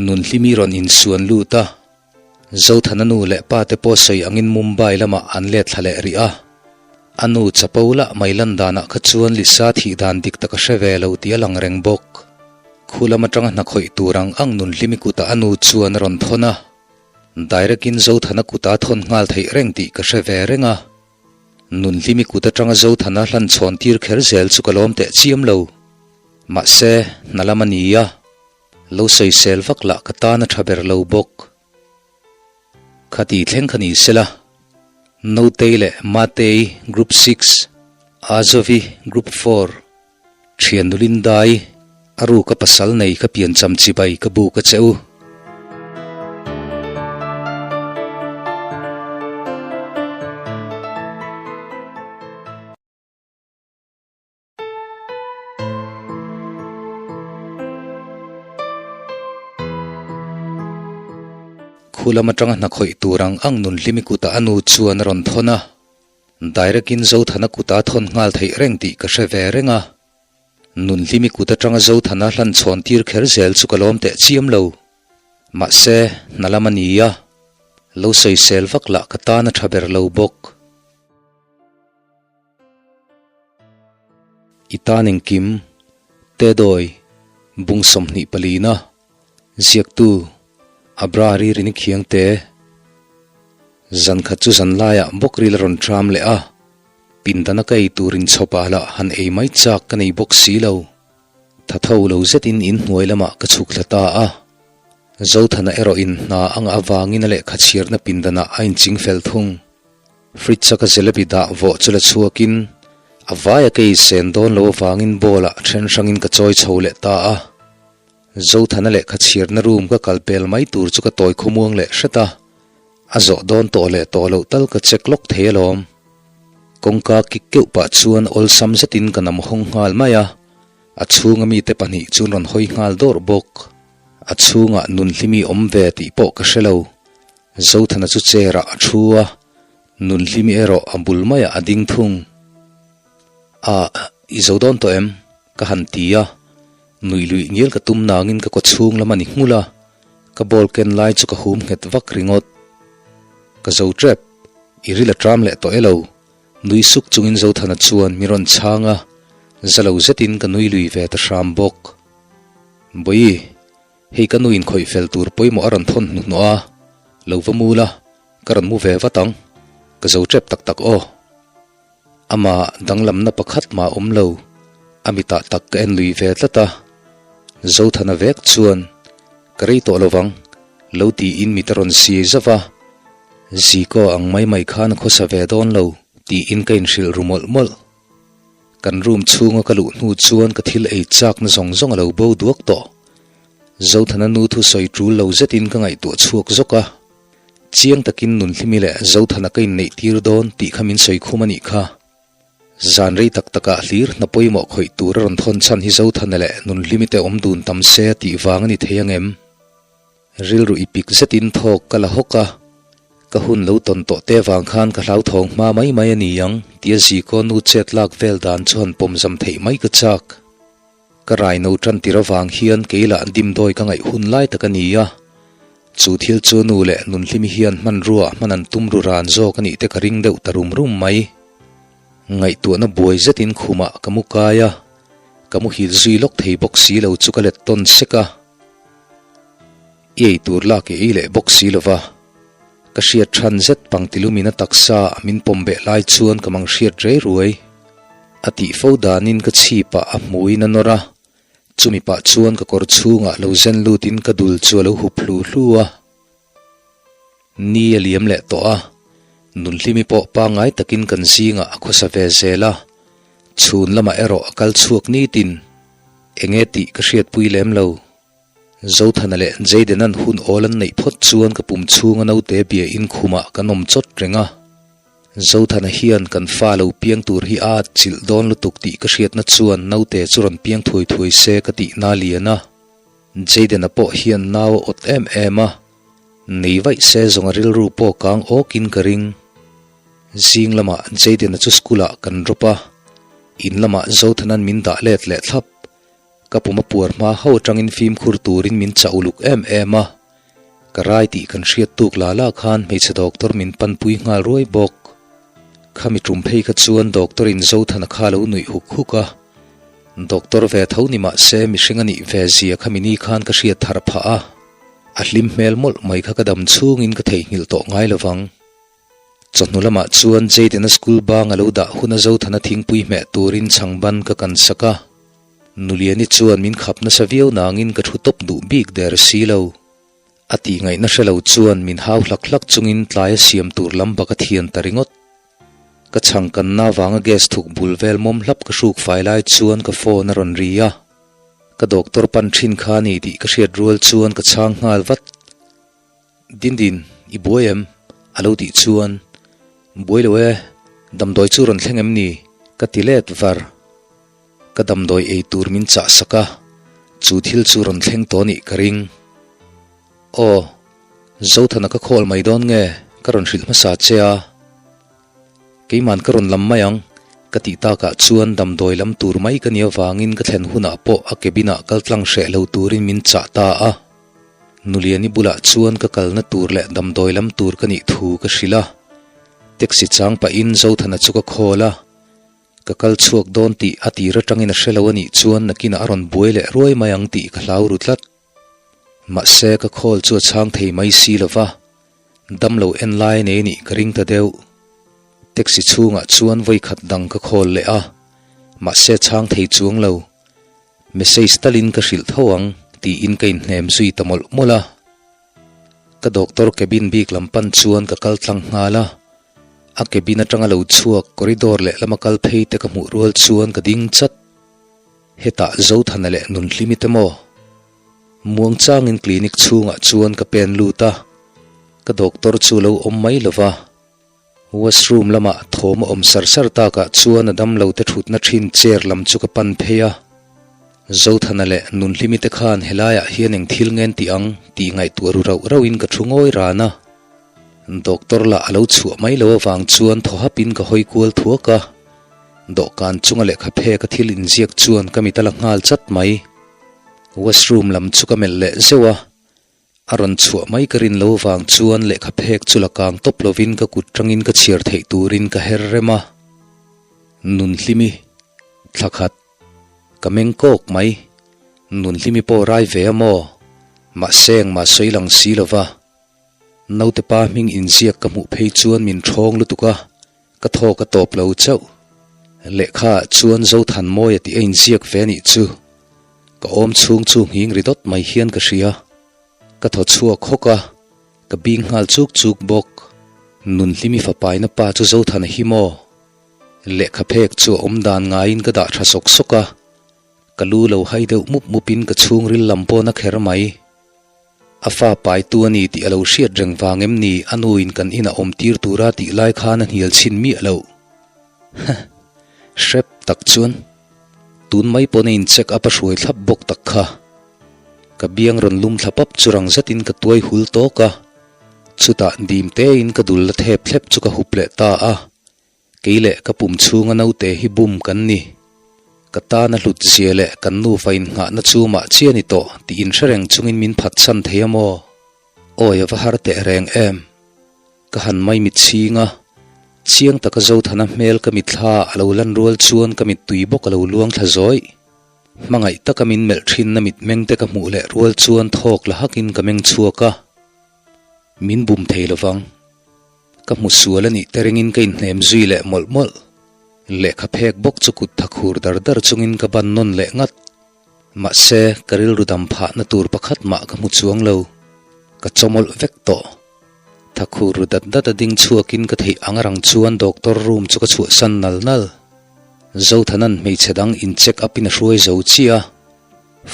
Nunhlimi rawn insuan lut a. Zothana nu leh pa te pawh sawi angin Mumbai lamah an let thla leh rih a. A nu chapo lah mai lan danah kha chuan Lisa thih dan dik tak a hre ve lo tih a lang reng bawk. Khu lam atanga hna khawih tur ang ang Nunhlimi kutah a nu chuan a rawn thawn a. Direct in Zothana kuta thawn nghal theih reng tih ka hre ve reng a. Nunhlimi kut atanga Zothana hlan chhawn tir kher zel chu ka lawm teh chiam lo. Mahse, hna lam a ni a. Lo sawisel vak lah ka tan a tha ber lo bawk. Khati thleng kha ni sela, Notei leh Matei Group Six, Azovi Group Four, Thian Nulindai, a ruka pasal nei ka piancham chibai ka buk a che u. Khu lam atanga hna khawih tur ang ang Nunhlimi kutah a nu chuan a rawn thawn a, direct in Zothana kuta thawn nghal theih reng tih ka hre ve reng a. Nunhlimi kut atanga Zothana hlan chhawn tir kher zel chu ka lawm teh chiam lo. Mahse, hna lam a ni a, lo sawisel vak lah ka tan a tha ber lo bawk. I tan engkim, Tedawi, bung 24na, ziaktu, Abra Ririni Khiangte. Zan khat chu zan laiah bawk ril a rawn tram leh a. Pindana ka ei tur inchhawpah lah han ei mai chak ka nei bawk si lo. Tha tho lo zetin inhnuai lamah ka chhuk thla ta a. Zothana erawh in hna a ngah avangin a lehkha chhiarna pindanah a inching fel thung. Fridge-a ka jalebi dah vawh chu la chhuakin a vaia ka ei sen dawn lo avangin bowl-ah then hrangin ka chawi chho leh ta a. Zothana lehkha chhiarna room ka kal pel mai tur chu ka tawi khawmuang leh hret a. A zawh dawn tawh leh tawh loh tal ka check lawk thei alawm. Kawngka kik keuh pah chuan awlsam zetin ka nam hawng nghal mai a, a chhunga mite pahnih chuan rawn hawi nghal dawrh bawk. A chhungah Nunhlimi awm ve tih pawh ka hre lo. Zothana chu chair ah a thu a, Nunhlimi erawh a bul maiah a ding thung. Ah, i zo dawn tawh em? Ka han ti a, nuih luih ngial ka tum nangin ka kaw chhung lam a ni nghulh a, ka ball ken lai chu ka hum nghet vak ringawt. Ka zo tep, i ril a tram leh tawh e lo, nui suk chungin Zothana chuan mi rawn chhang a, za lo zetin ka nui lui ve ta hram bawk. Bawi, hei ka nuin khawih fel tur pawimawh a rawn thawn hnuhnawh a, lo va mu la, ka rawn mu ve vat ang, ka zo tep tak tak aw. Amah danglamna pakhat mah awm lo, a mitah tak ka en lui ve tlat a. Zothana vek chuan, Ka rei tawh lovang, lo tiin mit a rawn siai zauh a. Ziko ang mai mai khan a khawsa ve dawn lo, tiin ka inhrilh ru mawlh mawlh. Kan room chhunga ka luh hnu chuan ka thil ei chakna zawng zawng a lo bo duak tawh. Zothana nu thusawi tul lo zetin ka ngaihtuah chhuak zawk a. Chiang takin Nunhlimi leh Zothana ka inneih tir dawn tih kha min sawi khum a nih kha. Zan rei tak takah hlir hna pawimawh khawih tur a rawn thawn chhan hi Zothana leh Nunhlimi te awm dun tam se a tih vang a ni thei ang em? Rilru i pik zetin thawk ka la hawk a, ka hun lo tawn tawh te vang khan ka hlauthawng hma mai mai a ni ang tia Ziko nu chet lak vel dan chu han pawmzam theih mai ka chak. Ka raino tan tir avang hian kei lah dimdawi ka ngaih hun lai tak a ni a, chu thil chu nu leh Nunhlimi hian hmanrua hman an tum ru ran zawk a nih te ka ring deuh ta rum rum mai. Ngaihtuahna buai zetin khumah ka mu kai a, ka muhil zui lawk thei bawk si lo chu ka let tawn sek a. I ei tur lak i ei leh bawk si lo va. Ka hriat than zet pangtilumin a taksa a min pawm beh lai chuan ka mang hriat rei ruai. A tih fo danin ka chhipah a hmuin a nawr a, chumi pah chuan ka kawr chhungah lo zen lutin ka dul chu a lo hup hlu hlu a. Ni a liam leh tawh a, Nunhlimi pawh pangngai takin kan zingah a khawsa ve zel a, chhun lamah erawh a kal chhuak nitin. Enge tih ka hriatpui lem lo. Zothana leh Jayden-a'n hun awl an neih phawt chuan ka pum chhunga naute bia in khumah kan awm chawt reng a. Zothana hian kan fa lo piang tur hi a atchilh dawn lutuk tih ka hriatna chuan naute chu rawn piang thuai thuai se ka tih na lian a. Jayden-a pawh hian nau a awt em em a, nei vaih se zawng a rilru pawh kang awkin ka ring. Zing lamah Jayden-a chu school-ah kan drop a, in lamah Zothana'n min dah let leh thlap. Ka pum a puar hma ho atangin fimkhur turin min chah uluk em em a, ka rai tih kan hriat tuk la la khan hmeichhe doctor min panpui nghal ruai bawk. Khami tum phei kha chuan doctor in Zothana kha lo nuih huk huk a, doctor ve tho ni mah se mihring a nih ve zia khami ni khan ka hriat thar phah a, a hlim hmel mawlh mai kha ka dam chhungin ka theihnghilh tawh ngai lovang. Chawhnu lamah chuan Jayden-a school bang a lo dah hun a Zothana thingpui hmeh turin chhangban ka kan sak a. Nuliani chuan min khap nasa viau nangin ka thu tawp duh bik der si lo. A tih ngaihna hre lo chuan min hau hlak hlak chungin tlai a siam tur lam bak a thian ta ringawt. Ka chhang kanna avanga gas thuk bul vel mawm hlap ka hruk fai lai chuan ka phone a rawn ri a. Ka doctor pan thin kha a ni tih ka hriat rual chuan ka chhang nghal vat. Dindin, i buai em? A lo tih chuan, Buai lo e, damdawi chu rawn thleng em ni? Ka ti let var. Ka damdawi ei tur min chah sak a, chu thil chu rawn thleng tawh nih ka ring. Aw, Zothana ka call mai dawn nge? Ka rawn hrilh hmasa che a. Keiman ka rawn lam mai ang, ka tih takah chuan damdawi lam tur mai ka nih avangin ka thlen hunah pawh a cabin-ah kal tlang hreh lo turin min chah ta a. Nuliani bulah chuan ka kalna tur leh damdawi lam tur ka nih thu ka hrilh a, taxi chang pahin Zothana chu ka call a, ka kal chhuak dawn tih a tir atangin a hre lo a nih chuan nakinah a rawn buai leh ruai mai ang tih ka hlau ru tlat. Mahse ka call chu a chhang thei mai si lo va, damlo en lai nei nih ka ring ta deuh. Taxi chhungah chuan vawikhat dang ka call leh a, mahse chhang thei chuang lo. Message talin ka hrilh tho ang tiin ka inhnem zui ta mawlh mawlh a. Ka doctor cabin bik lam pan chuan ka kal tlang nghal a, a cabin atanga lo chhuak corridor leh lama kal phei te ka hmuh rual chuan ka ding chat. Hetah Zothana leh Nunhlimi te maw? Muangchangin clinic chhungah chuan ka pen lut a, ka doctor chu lo awm mai lova. Washroom lamah thawm a awm sar sar takah chuan a damlo te thutna thin chair lam chu ka pan phei a. Zothana leh Nunhlimi te khan helaiah hian eng thil ngen tih ang tih ngaihtuah ru rauh rauhin ka thu ngawi ran a. Doctor lah a lo chhuah mai lo avang chuan thaw hapin ka hawi kual thuak a. Dawhkan chunga lehkha phek a thil inziak chuan ka mit a la nghal chat mai. Washroom lam chu ka melh leh zeuh a. A rawn chhuah mai ka rin lo vang chuan lehkha phek chu la kang tawp lovin ka kut tangin ka chhiar theih turin ka her rem a. Nunhlimi, thla khat, ka meng kawk mai. Nunhlimi pawh rai ve a maw? Mahse engmah sawi lang si lova. Naute pa hming inziak ka hmuh phei chuan min ṭhawng lutuk a, ka thawk a tawp lo chauh. Lehkha ah chuan Zothanmawia tih a inziak ve anih chu. Ka awm chhung chu nghing ri dawt mai hian ka hria. Ka thaw chhuak hawk a, ka bing nghal chuk chuk bawk. Nunhlimi fapaina pa chu Zothana hi maw? Lehkha phek chu a awm dan ngaiin ka dah tha sawk sawk a, ka lu lo hai deuh mup mupin ka chhungril lam pawn a kher mai. A fa paitu a ni tih a lo hriat reng vang em ni a nuin kan inah awm tir tura tih lai khan a hnial chhin miah loh. Huh. Hrep tak chuan tun mai pawn a in check up a hruai thlap bawk tak kha. Ka biang rawn lum thla pap chu rang zetin ka tuai hul tawk a, chutah dim tein ka dul la thep thlep chu ka hup leh ta a. Kei leh ka pum chhunga naute hi bum kan ni. Ka tana hlut zia leh kan nufa innghahna chu mah chiah a ni tawh tih inhre reng chungin min phatsan thei a maw? Awi a va har teh reng em? Ka han mai mit chhing a, chiang taka Zothana hmel ka mitthla a lo lan rual chuan ka mittui bawk a lo luang thla zawih. Hmangaih taka min melh thinna mitmeng te ka hmuh leh rual chuan thawk la hakin ka meng chhuak a, min bum thei lovang. Ka hmu sual a nih te ringin ka inhnem zui leh mawlh mawlh. Lehkha phek bawk chu kut tha khur dar dar chungin ka ban nawn leh ngat. Mahse, ka rilru dam phahna tur pakhat mah ka hmu chuang lo. Ka chawmawlh vek tawh. Tha khur ru dat dat a ding chhuakin ka theih ang rang chuan doctor room chu ka chhuahsan nal nal. Zothanan hmeichhe dang in check up in a hruai zo chiah a.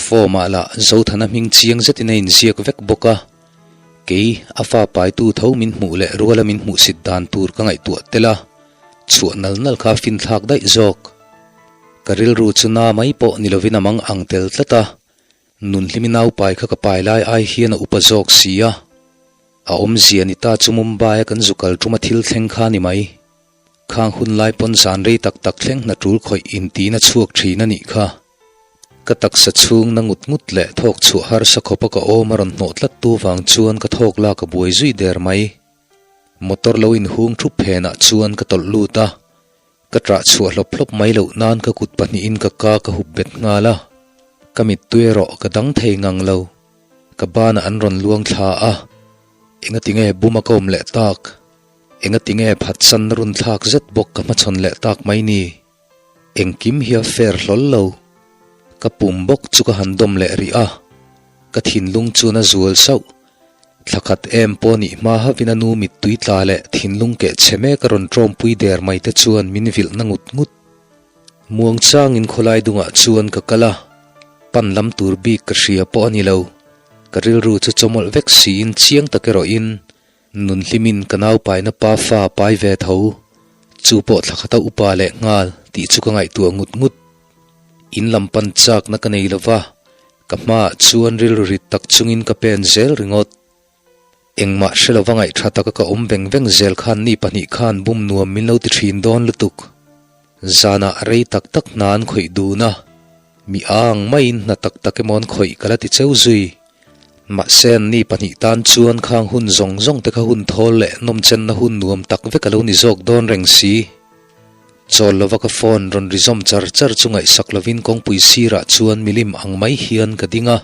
Form ah lah Zothana hming chiang zetin a inziak vek bawk a. Kei, a fa paitu tho min hmuh leh ruala min hmuhsit dan tur ka ngaihtuah tel a, chhuah nal nal kha finthlak daih zawk. Ka rilru chu na mai pawh ni lovin a mang ang tel tlat a, Nunhlimi naupai kha ka pai lai ai hian a upa zawk si a. A awmzia ni ta chu Mumbai a kan zu kal ṭuma thil thleng kha ni mai. Khang hun lai pawn zan rei tak tak thleng hna ṭul khawih intiin a chhuak ṭhin a nih kha. Ka taksa chhung na ngut ngut leh thawk chhuah harsa khawpa ka awm a rawn hnawh tlat tu vang chuan ka thawk lak a buai zui der mai. Motor lo inhung thup phenah chuan ka tawlh lut a, ka ṭah chhuah hlawp hlawp mai loh nan ka kut pahnihin ka ka ka hup bet nghal a, ka mittui erawh ka dang thei ngang lo. Ka banah an rawn luang thla a, engatinge bum a ka awm leh tak? Engatinge phatsan run thlak zet bawk ka hmachhawn leh tak mai ni? Engkim hi a fair hlawl lo. Ka pum bawk chu ka han dawm leh rih a, ka thinlung chuan a zual sauh. Thla khat em pawh nih hma hauhin a nu mittui tla leh thinlung keh chhe mek a rawn ṭawmpui der mai te chuan min vilh na ngut ngut. Muangchangin khawlai dungah chuan ka kal a, pan lam tur bik ka hria pawh a ni lo. Ka rilru chu chawmawlh vek siin chiang tak erawhin Nunhlimin ka naupaina pa fa pai ve tho, chu pawh thla khata upa leh nghal tih chu ka ngaihtuah ngut ngut. In lam pan chakna ka nei lova, ka hmaah chuan rilru rit tak chungin ka pen zel ringawt. Engmah hre lova ngaihtha taka ka awm veng veng zel khan ni pahnih khan bum nuam min lo ti thin dawn lutuk. Zanah rei tak tak hna an khawih dun a, mi ang maiin hna tak tak emaw an khawih ka la ti cheu zui. Mahse anni pahnih tan chuan khang hun zawng zawng te kha hun thawl leh nawmchenna hun nuam tak vek a lo ni zawk dawn reng si. Chawl lova ka phone rawn ri zawm char char chu ngaihsak lovin kawngpui sirah chuan milim ang mai hian ka ding a.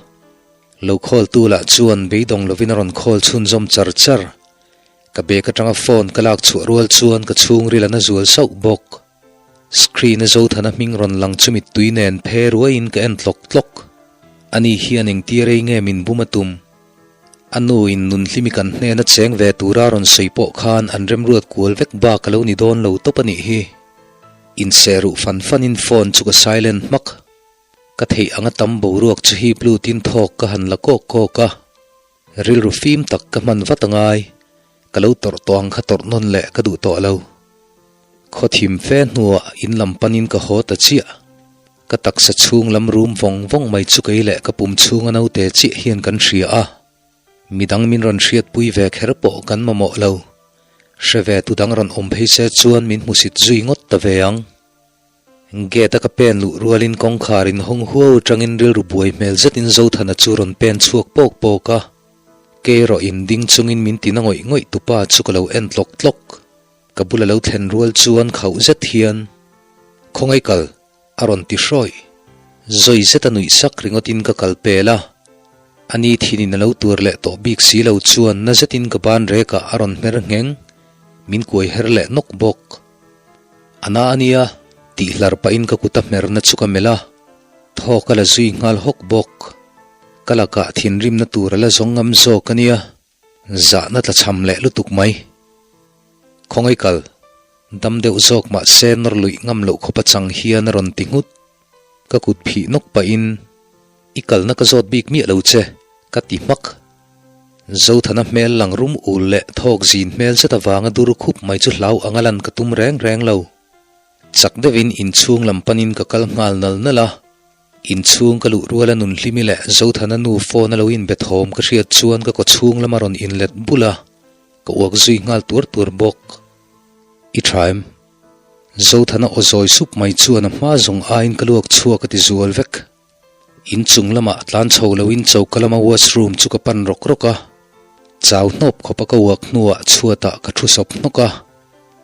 Lo call tu lah chuan beidawng lovin a rawn call chhunzawm char char. Ka bag atanga phone ka lak chhuah rual chuan ka chhungril a na zual sauh bawk. Screen a Zothana hming rawn lang chu mittui nen phe ruaiin ka en tlawk tlawk. Ani hian engtia rei nge min bum a tum? A nu in nunhlimi kan hnena cheng ve tura rawn sawi pawh khan an remruat kual vek bak a lo ni dawn lo tawp a nih hi. Inseh ruh fan fanin phone chu ka silent hmak. Ka theih anga tam boruak chu hip lutin thawk ka han la kawk kawk a. Rilru fim tak ka hman vat a ngai, ka lo tawrh tawh ang kha tawrh nawn leh ka duh tawh lo. Khaw thim fe hnuah in lam panin ka haw ta chiah. Ka taksa chhung lam rum vawng vawng mai chu kei leh ka pum chhunga naute chiah hian kan hria a. Midang min rawn hriatpui ve kher pawh kan mamawh lo. Hre ve tu dang rawn awm phei se chuan min hmusit zui ngawt ta ve ang. Gate a ka pen luh rualin kawngkhar in hawng huau atangin rilru buai hmel zetin Zothana chu rawn pen chhuak pawk pawk a. Kei erawh in ding chungin min tina ngawih ngawih tupa chu ka lo en tlawk tlawk. Ka bula lo thlen rual chuan khauh zet hian, Khawngaih kal, a rawn ti hrawih. Zawi zeta nuih sak ringawtin ka kal pel a. Ani thinin a lo tur leh tawh bik si lo chuan na zetin ka ban rekah a rawn hmer ngheng, min kuai her leh nawk bawk. A na a nia, tih hlar pahin ka kut a hmerna chu ka melh a, thawk a la zui nghal hawk bawk. Ka lakah thinrimna tur a la zawng ngam zawk a nia, zahna tla chham leh lutuk mai. Khawngaih kal, dam deuh zawk mah se nawr luih ngam loh khawp a chang hian a rawn ti nghut. Ka kut phih nawk pahin, I kalna ka zawt bik miah lo che, ka ti hmak. Zothana hmel lang rum ul leh thawk zin hmel zet avanga dur khup mai chu hlau anga lan ka tum reng reng lo. Chak deuhin inchhung lam panin ka kal nghal nal nal a. Inchhung ka luh ruala Nunhlimi leh Zothana nu phone a lo inbe thawm ka hriat chuan ka kawchhung lama rawn inlet bul a, ka uak zui nghal tuar tuar bawk. I tha em? Zothana aw zawi sup mai chuan a hma zawng aiin ka luak chhuak a ti zual vek. In chung lamah tlan chho loin choka lama washroom chu ka pan rawk rawk a, chau hnawp khawpa ka uak hnuah chhuatah ka thu sawp hnawk a,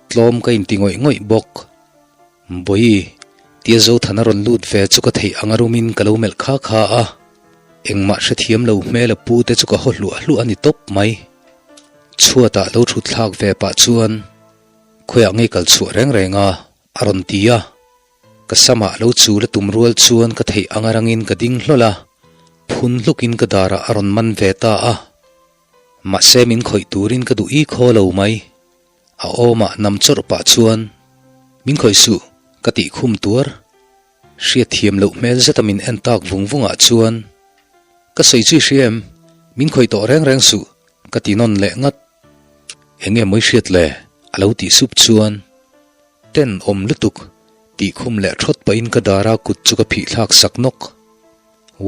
tlawm ka inti ngawih ngawih bawk. Bawihi, tia Zothana rawn lut ve chu ka theih anga rumin ka lo melh kha kha a, engmah hrethiam lo hmel a pu te chu ka haw hluah hluah a ni tawp mai. Chhuatah lo thut thlak ve pah chuan khawiah ngei kal chhuah reng reng a, a rawn ti a. Ka samah lo chul a tum rual chuan ka theih anga rangin ka ding hlawl a, phun hlukin ka darah a rawn man ve ta a. Mahse min khawih turin ka duh i khaw lo mai. A awmah nam chawrh pah chuan, Min khawih suh, ka tih khum tuar. Hriatthiam loh hmel zeta min en tak vung vungah chuan, Ka sawi chu i hria em? Min khawih tawh reng reng suh, ka ti nawn leh ngat. Enge mawi hriat le? a lo tih sup chuan, Ten awm lutuk, tih khum leh thawt pahin ka dara kut chu ka phih thlak sak nawk.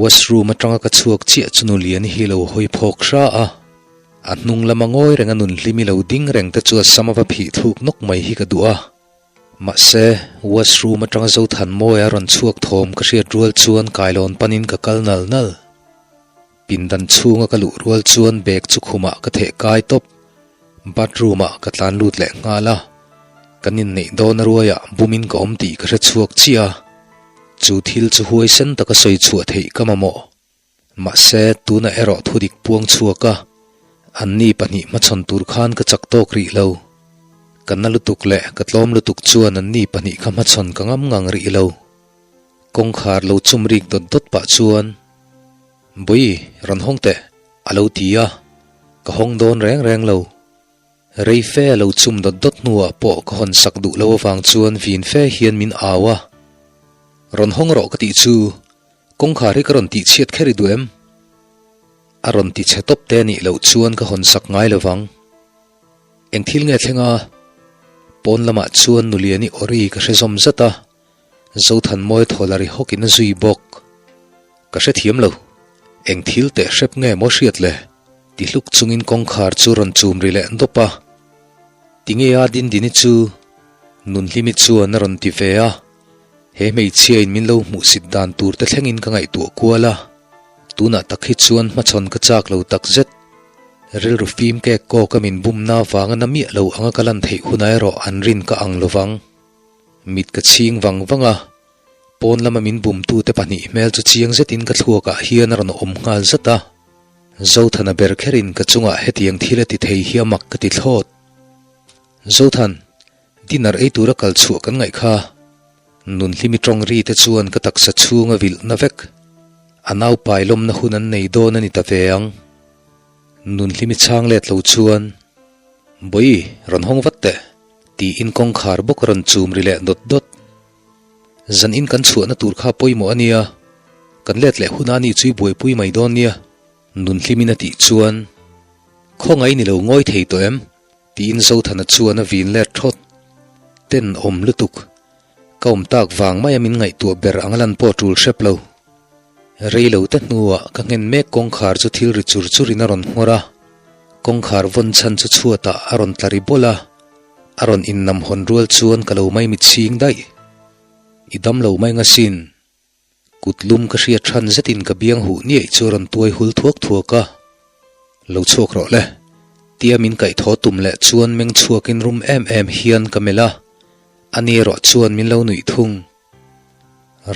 Washroom atanga ka chhuak chiah chu nu Liani hi lo hawi phawk hra a, a hnung lama ngawi renga nun hlimi lo ding reng te chu a sam a va phih thluk nawk mai hi ka duh a. Mahse, washroom atanga Zothanmawia a rawn chhuak thawm ka hriat rual chuan kailawn panin ka kal nal nal. Pindan chhunga ka luh rual chuan bag chu khumah ka theh kai tawp. Bathroom ah ka tlan lut leh nghal a, kan inneih dawn a ruaiah bumin ka awm tih ka hre chhuak chiah a, chu thil chu huaisen taka sawi chhuah theih ka mamawh. Mahse, tunah erawh thudik puang chhuak a, anni pahnih hmachhawn tur khan ka chak tawk rih lo. Ka na lutuk leh ka tlawm lutuk chuan anni pahnih kha hmachhawn ka ngam ngang rih lo. Kawngkhar lo chum rik dawt dawt pah chuan, Bawi, rawn hawng teh, a lo ti a, ka hawng dawn reng reng lo. Rei fe a lo chum dawt dawt hnuah pawh ka hawn sak duh lo avang chuan vin fe hian min au a. Rawn hawng rawh ka tih chu, kawngkhar hi ka rawn tih chhiat kher i duh em? A rawn ti chhe tawp te nih loh chuan ka hawn sak ngai lo vang. Eng thil nge thleng a? Pawn lamah chuan Nuliani awri ka hre zawm zat a. Zothanmawi thaw la ri hawkin a zui bawk. Ka hrethiam lo. Eng thil teh hrep nge maw hriat le? Ti hluk chungin kawngkhar chu rawn chum ri leh dawp a. Tinge a Dindini chu? Nunhlimi chuan a rawn ti ve a. He hmeichhiain min lo hmuhsit dan tur te thlengin ka ngaihtuah kual a. Tunah tak hi chuan hmachhawn ka chak lo takzet. Rilru fim kek kawka min bumna avanga na miah lo anga ka lan theih hunah erawh an rin ka ang lovang. Mit ka chhing vang vang a, pawn lama min bumtute pahnih hmel chu chiang zetin ka thluakah hian a rawn awm nghal zat a. Zothana ber kherin ka chungah hetiang thil a ti thei hi a mak ka ti thlawt. Zothan, dinner ei tura kal chhuah kan ngaih kha. Nunhlimi tawng ri te chuan ka taksa chhung a vilh na vek. A naupai lawmna hun an nei dawn a ni ta ve ang. Nunhlimi chhang let lo chuan, Bawi, rawn hawng vat teh, tiin kawngkhar bawk a rawn chum ri leh dawt dawt. Zan in kan chhuahna tur kha pawimawh a nia, kan let leh hun a ni chu i buaipui mai dawn nia, Nunhlimin a tih chuan, Khawngaih ni lo ngawi thei tawh em? tiin Zothana chuan a vin let thawt. Ten awm lutuk, ka awm tak vang maia min ngaihtuah ber ang a lan pawh tul hrep lo. Rei lo te hnuah ka nghen mek kawngkhar chu thil ri chur churin a rawn nghawr a, kawngkhar vawn chhan chu chhuatah a rawn tla ri bawlh a, A rawn innam hawn rual chuan ka lo mai mitchhing daih. I dam lo mai nga sin. Kut lum ka hriat than zetin ka biang huh niaih chu a rawn tuai hul thuak thuak a. Lo chhuak rawh le. Tia min kaih thaw tum leh chuan meng chhuakin rum em em hian ka melh a. Ani erawh chuan min lo nuih thung.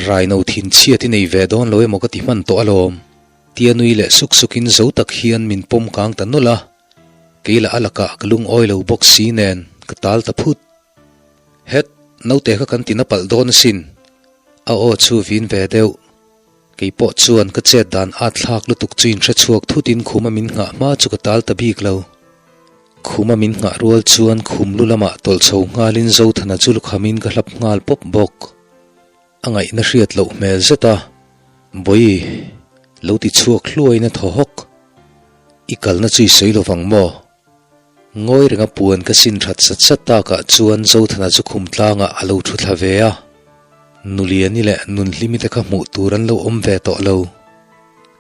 Raino thin chhiat i nei ve dawn lo emaw ka ti hman tawh alawm. Tia nui leh suk sukin zo tak hian min pawm kang ta nawlh a. Kei lah a lakah ka lungawi lo bawk si nen ka tal ta phut. Het, naute kha kan tina palh dawn asin. A aw chu vin ve deuh. Kei pawh chuan ka chet dan at thlak lutuk chu inhre chhuak thutin khuma min nghah hma chu ka tal ta bik lo. Khuma min nghah rual chuan khum lu lamah tawlh chho nghalin Zothana chu lukhamin ka hlap nghal pawp bawk. A ngaihna hriat loh hmel zet a, Bawi, lo ti chhuak hluaiin a thaw hawk. I kalna chu i sawi lo vang maw? Ngawi renga puan ka sin that sat sat takah chuan Zothana chu khum tlangah a lo thu thla ve a. Nuliani leh Nunhlimi te kha hmuh tur an lo awm ve tawh lo.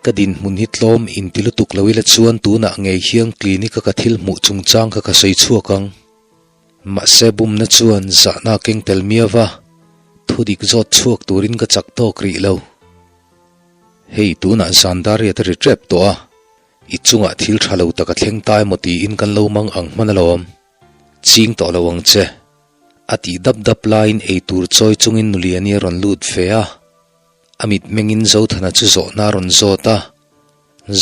Ka dinhmun hi tlawm inti lutuk lo ila chuan tunah ngei hian clinic a ka thil hmuh chungchang kha ka sawi chhuak ang. Mahse bumna chuan zahna a keng tel miau va, thudik zawt chhuak turin ka chak tawk rih lo. Hei tunah zan dariat a ri tep tawh a, i chungah thil tha lo tak a thleng ta emaw tiin kan lo mang ang hman alawm. Ching tawh lo ang che. A tih dap dap laiin eitur chawi chungin Nuliani a rawn lut ve a. A mitmengin Zothana chu zawhna a rawn zawt a.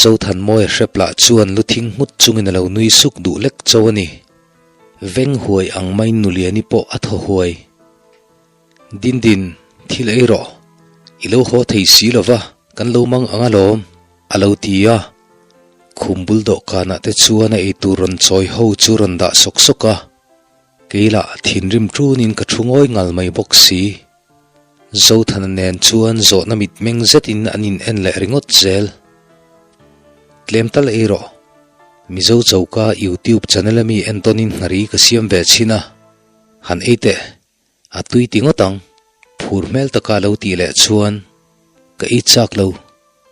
Zothanmawia hrep lah chuan lu thing nghut chungin a lo nui suk duh lek cho a ni. Veng huai ang maiin Nuliani pawh a thaw huai. Dindin, thil ei rawh. I lo haw thei si lo va, kan lo mang ang alawm, a lo ti a. Khum bul dawhkanah te chuan a eitur rawn chawi ho chu rawn dah sawk sawk a. Kei lah thinrim ṭunin ka ṭhu ngawi ngal mai bawk si. Zothana nen chuan zawhna mitmeng zetin an in en leh ringawt zel. Tlem tal ei rawh. Mizo choka YouTube channel a mi entawnin nghari ka siam ve chhin a. Han ei teh. A tui ti ngawt ang. Phur hmel taka lo tih leh chuan ka ei chak lo,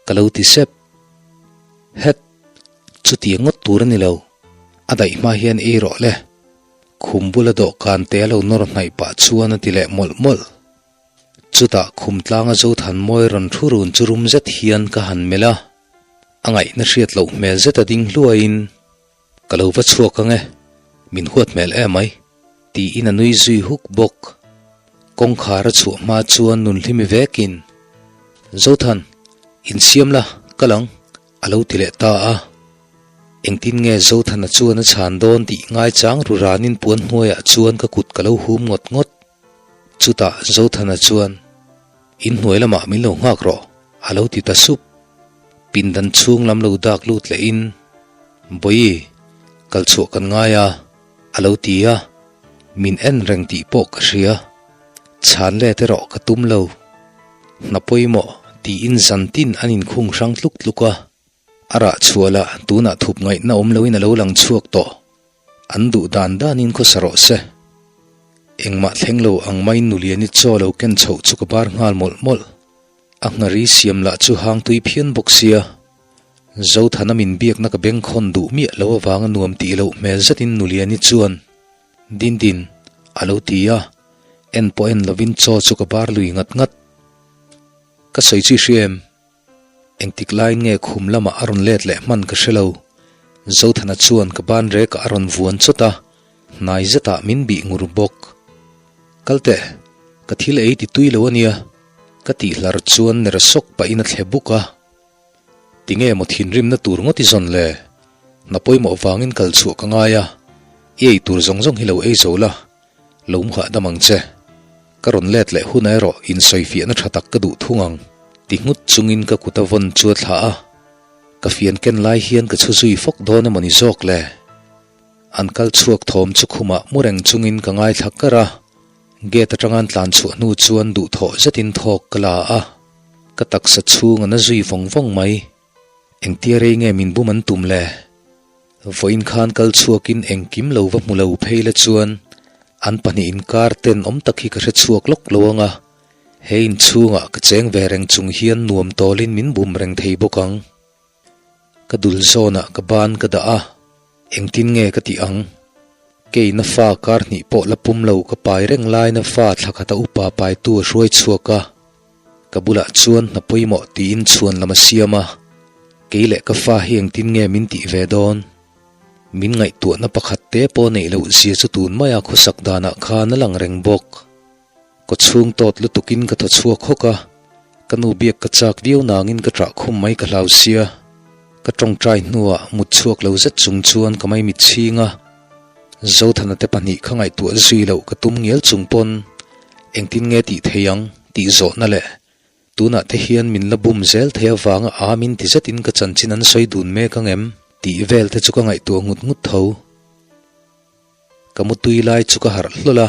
ka lo ti sep. Het! Chutiang ngawt tur a ni lo. A daih hma hian ei rawh le. Khum bula dawhkan te a lo nawr hnaih pah chuan a ti leh mawlh mawlh. Chutah khum tlanga Zothanmawi rawn thu run chu rum zet hian ka han melh a, a ngaihna hriat loh hmel zet a ding hluaiin, Ka lo va chhuak ang e, min huat hmel em ai, tiin a nui zui huk bawk. Kawngkhar a chhuah hma chuan Nunhlimi vekin, Zothan, insiam la, kal ang, A lo ti leh ta a. Engtin nge Zothana chuan a chhan dawn tih ngaichang ru ranin puan hnuaiah chuan ka kut ka lo hum ngawt ngawt. Chutah Zothana chuan, In hnuai lamah min lo nghak rawh, a lo ti ta sup. Pindan chhung lam lo dak lut lehin, Bawi, kal chhuah kan ngai a, a lo ti a. Min en reng tih pawh ka hria. Chhan let erawh ka tum lo. Hna pawimawh tiin zan tin an inkhung hrang tluk tluk a. A rah chhuah lah tunah thup ngaihna awm loin a lo lang chhuak tawh. An duh dan danin khawsa rawh se. Engmah thleng lo ang maiin Nuliani chaw lo ken chhoh chu ka bar nghal mawlh mawlh. A nghari siam lah chu hang tui phian bawk sia. Zothana min biakna ka bengkhawn duh miah lo avanga nuam tih loh hmel zetin Nuliani chuan, Dindin, a lo ti a, en pawh en lovin chaw chu ka bar lui ngat ngat. Ka sawi chu i hria em? Engtik laiin nge khum lamah a rawn let leh hman ka hre lo. Zothana chuan ka ban rekah a rawn vuan chawt a, hnai zetah min bih ngur bawk. Kal teh, ka thil ei ti tui lo a nia, ka tih hlar chuan ner sawk pahin a thle buk a. Tinge maw thinrimna tur ngawt i zawn le? Hna pawimawh vangin kal chhuah ka ngai a. I ei tur zawng zawng hi lo ei zo la, lo mu hahdam ang che. Ka rawn let leh hunah erawh insawifiahna tha tak ka duh thung ang, ti nghut chungin ka kut a vawn chu a thlah a. Ka fian ken lai hian ka chhu zui fawk dawn emaw ni zawk le? An kal chhuak thawm chu khumah mu reng chungin ka ngaithla kar a, gate atanga an tlan chhuah hnu chuan duhthawh zetin thawk ka la a, ka taksa chhung a na zui vawng vawng mai. Engtia rei nge min bum an tum le? Vawiin khan kal chhuakin engkim lo va hmu lo phei la chuan an pahnih inkar ten awm tak hi ka hre chhuak lawk lo ang a, he inchhungah ka cheng ve reng chung hian nuam tawlin min bum reng thei bawk ang. Ka dul zawnah ka ban ka dah a, engtin nge ka tih ang? Keina fa kar hnih pawh la pum lo ka pai reng laina fa thla khata upa paitu a hruai chhuak a, Ka bulah chuan hna pawimawh tiin chhuan lam a siam a, kei leh ka fa hi engtin nge min tih ve dawn? Min ngaihtuahna pakhat te pawh neih loh zia chu tun maia khawsak danah khan a lang reng bawk. Kaw chhung tawt lutukin ka thaw chhuak hawk a, ka nu biak ka chak viau nangin ka ṭah khum mai ka hlau sia. Ka ṭawngṭai hnuah mut chhuak lo zet chung chuan ka maimit chhing a, Zothana te pahnih kha ngaihtuah zui loh ka tum ngial chung pawn engtin nge tih thei ang tih zawhna leh tunah te hian min la bum zel thei avanga a min ti zetin ka chanchin an sawi dun mek ang em tih vel te chu ka ngaihtuah ngut ngut tho. Ka mutui lai chu ka harh hlawl a,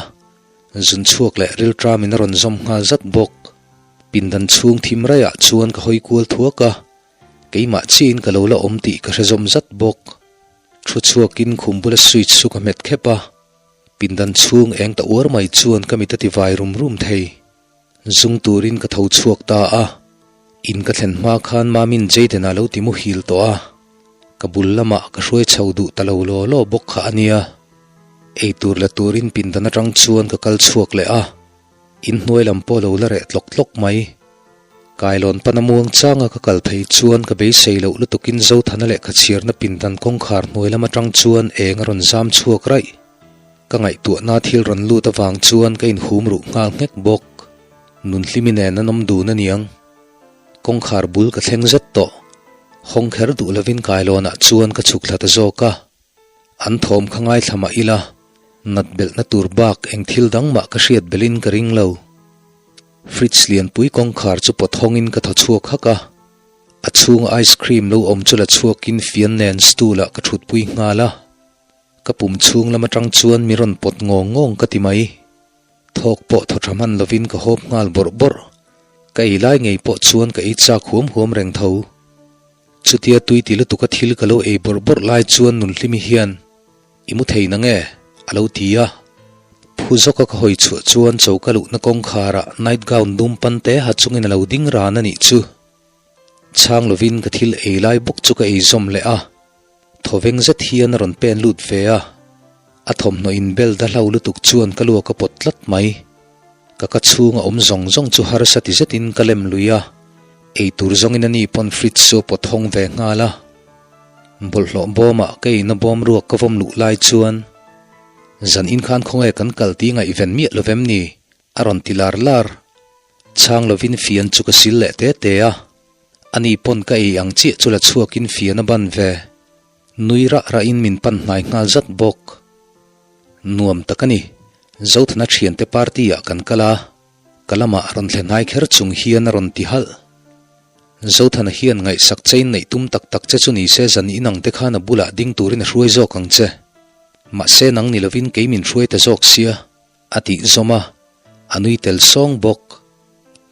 zun chhuak leh rilṭamin a rawn zawm nghal zat bawk. Pindan chhung thim raiah chuan ka hawi kual thuak a, keimah chiin ka lo la awm tih ka hre zawm zat bawk. Thu chhuakin khum bula switch chu ka hmet khep a, pindan chhung eng ta uar mai chuan ka mit a ti vai rum rum thei. Zung turin ka tho chhuak ta a, in ka thlen hma khan Mamin Jayden-a lo ti muhil tawh a, ka bul lamah ka hruai chho duh ta lo law law bawk kha a nia. Ei tur la turin pindan atang chuan ka kal chhuak leh a, in hnuai lam pawh lo la reh tlawk tlawk mai. Kailawn pana muang changa ka kal phei chuan ka beisei loh lutukin Zothana lehkha chhiarna pindan kawngkhar hnuai lam atang chuan eng a rawn zam chhuak raih. Ka ngaihtuahna thil rawn lut avang chuan ka inhum ruh nghal nghek bawk. Nunhlimi nen an awm dun aniang. Kawngkhar bul ka thleng zet tawh. Hawng kher duh lovin kailawnah chuan ka chhuk thla ta zawk a. An thawm kha ngaithla mah ila, nat belhna tur bak eng thil dang mah ka hriat belhin ka ring lo. Fridge lianpui kawngkhar chu pawt hawngin ka thaw chhuak hak a, a chhunga ice cream lo awm chu la chhuakin fian nen stool ah ka thutpui nghal a, ka pum chhung lam atang chuan mi rawn pawt ngawng ngawng ka ti mai. Thawk pawh thaw tha hman lovin ka hawp nghal bawrh bawrh, ka ei lai ngei pawh chuan ka ei chak huam huam reng tho. Chutia tui ti lutuka thil ka lo ei bawrh bawrh lai chuan Nunhlimi hian, I mu thei na nge? a lo ti a. Phu zawka ka hawi chhuah chuan choka luhna kawngkharah night gown dum pan te ha chungin a lo ding ran a nih chu. Chhang lovin ka thil ei lai bawk chu ka ei zawm leh a. Thawveng zet hian a rawn pen lut ve a. A thawmhnaw inbel da hlau lutuk chuan ka luak a pawt tlat mai. Ka ka chhunga awm zawng zawng chu harsa ti zetin ka lem lui a. Ei tur zawngin ani pawn fridge chu a pawt hawng ve nghal a. Bawlhhlawh bawmah ka eina bawm ruak ka vawm luh lai chuan, Zan in khan khawnge kan kal tih ngaihven miah lo vem ni? a rawn ti lar lar. Chhang lovin fian chu ka sil leh te te a. Ani pawn ka ei ang chiah chu la chhuakin fian a ban ve. Nui rah rahin min pan hnai nghal zat bawk. Nuam tak a ni. Zothana thiante party ah kan kal a. Ka lamah rawn thlen hnai kher chung hian a rawn ti halh. Zothana hian ngaihsak chain neih tum tak tak che chu ni se zan inang te khan a bulah ding turin a hruai zawk ang che. Mahse nang ni lovin kei min hruai ta zawk sia, a tih zawm a, a nui tel sawng bawk.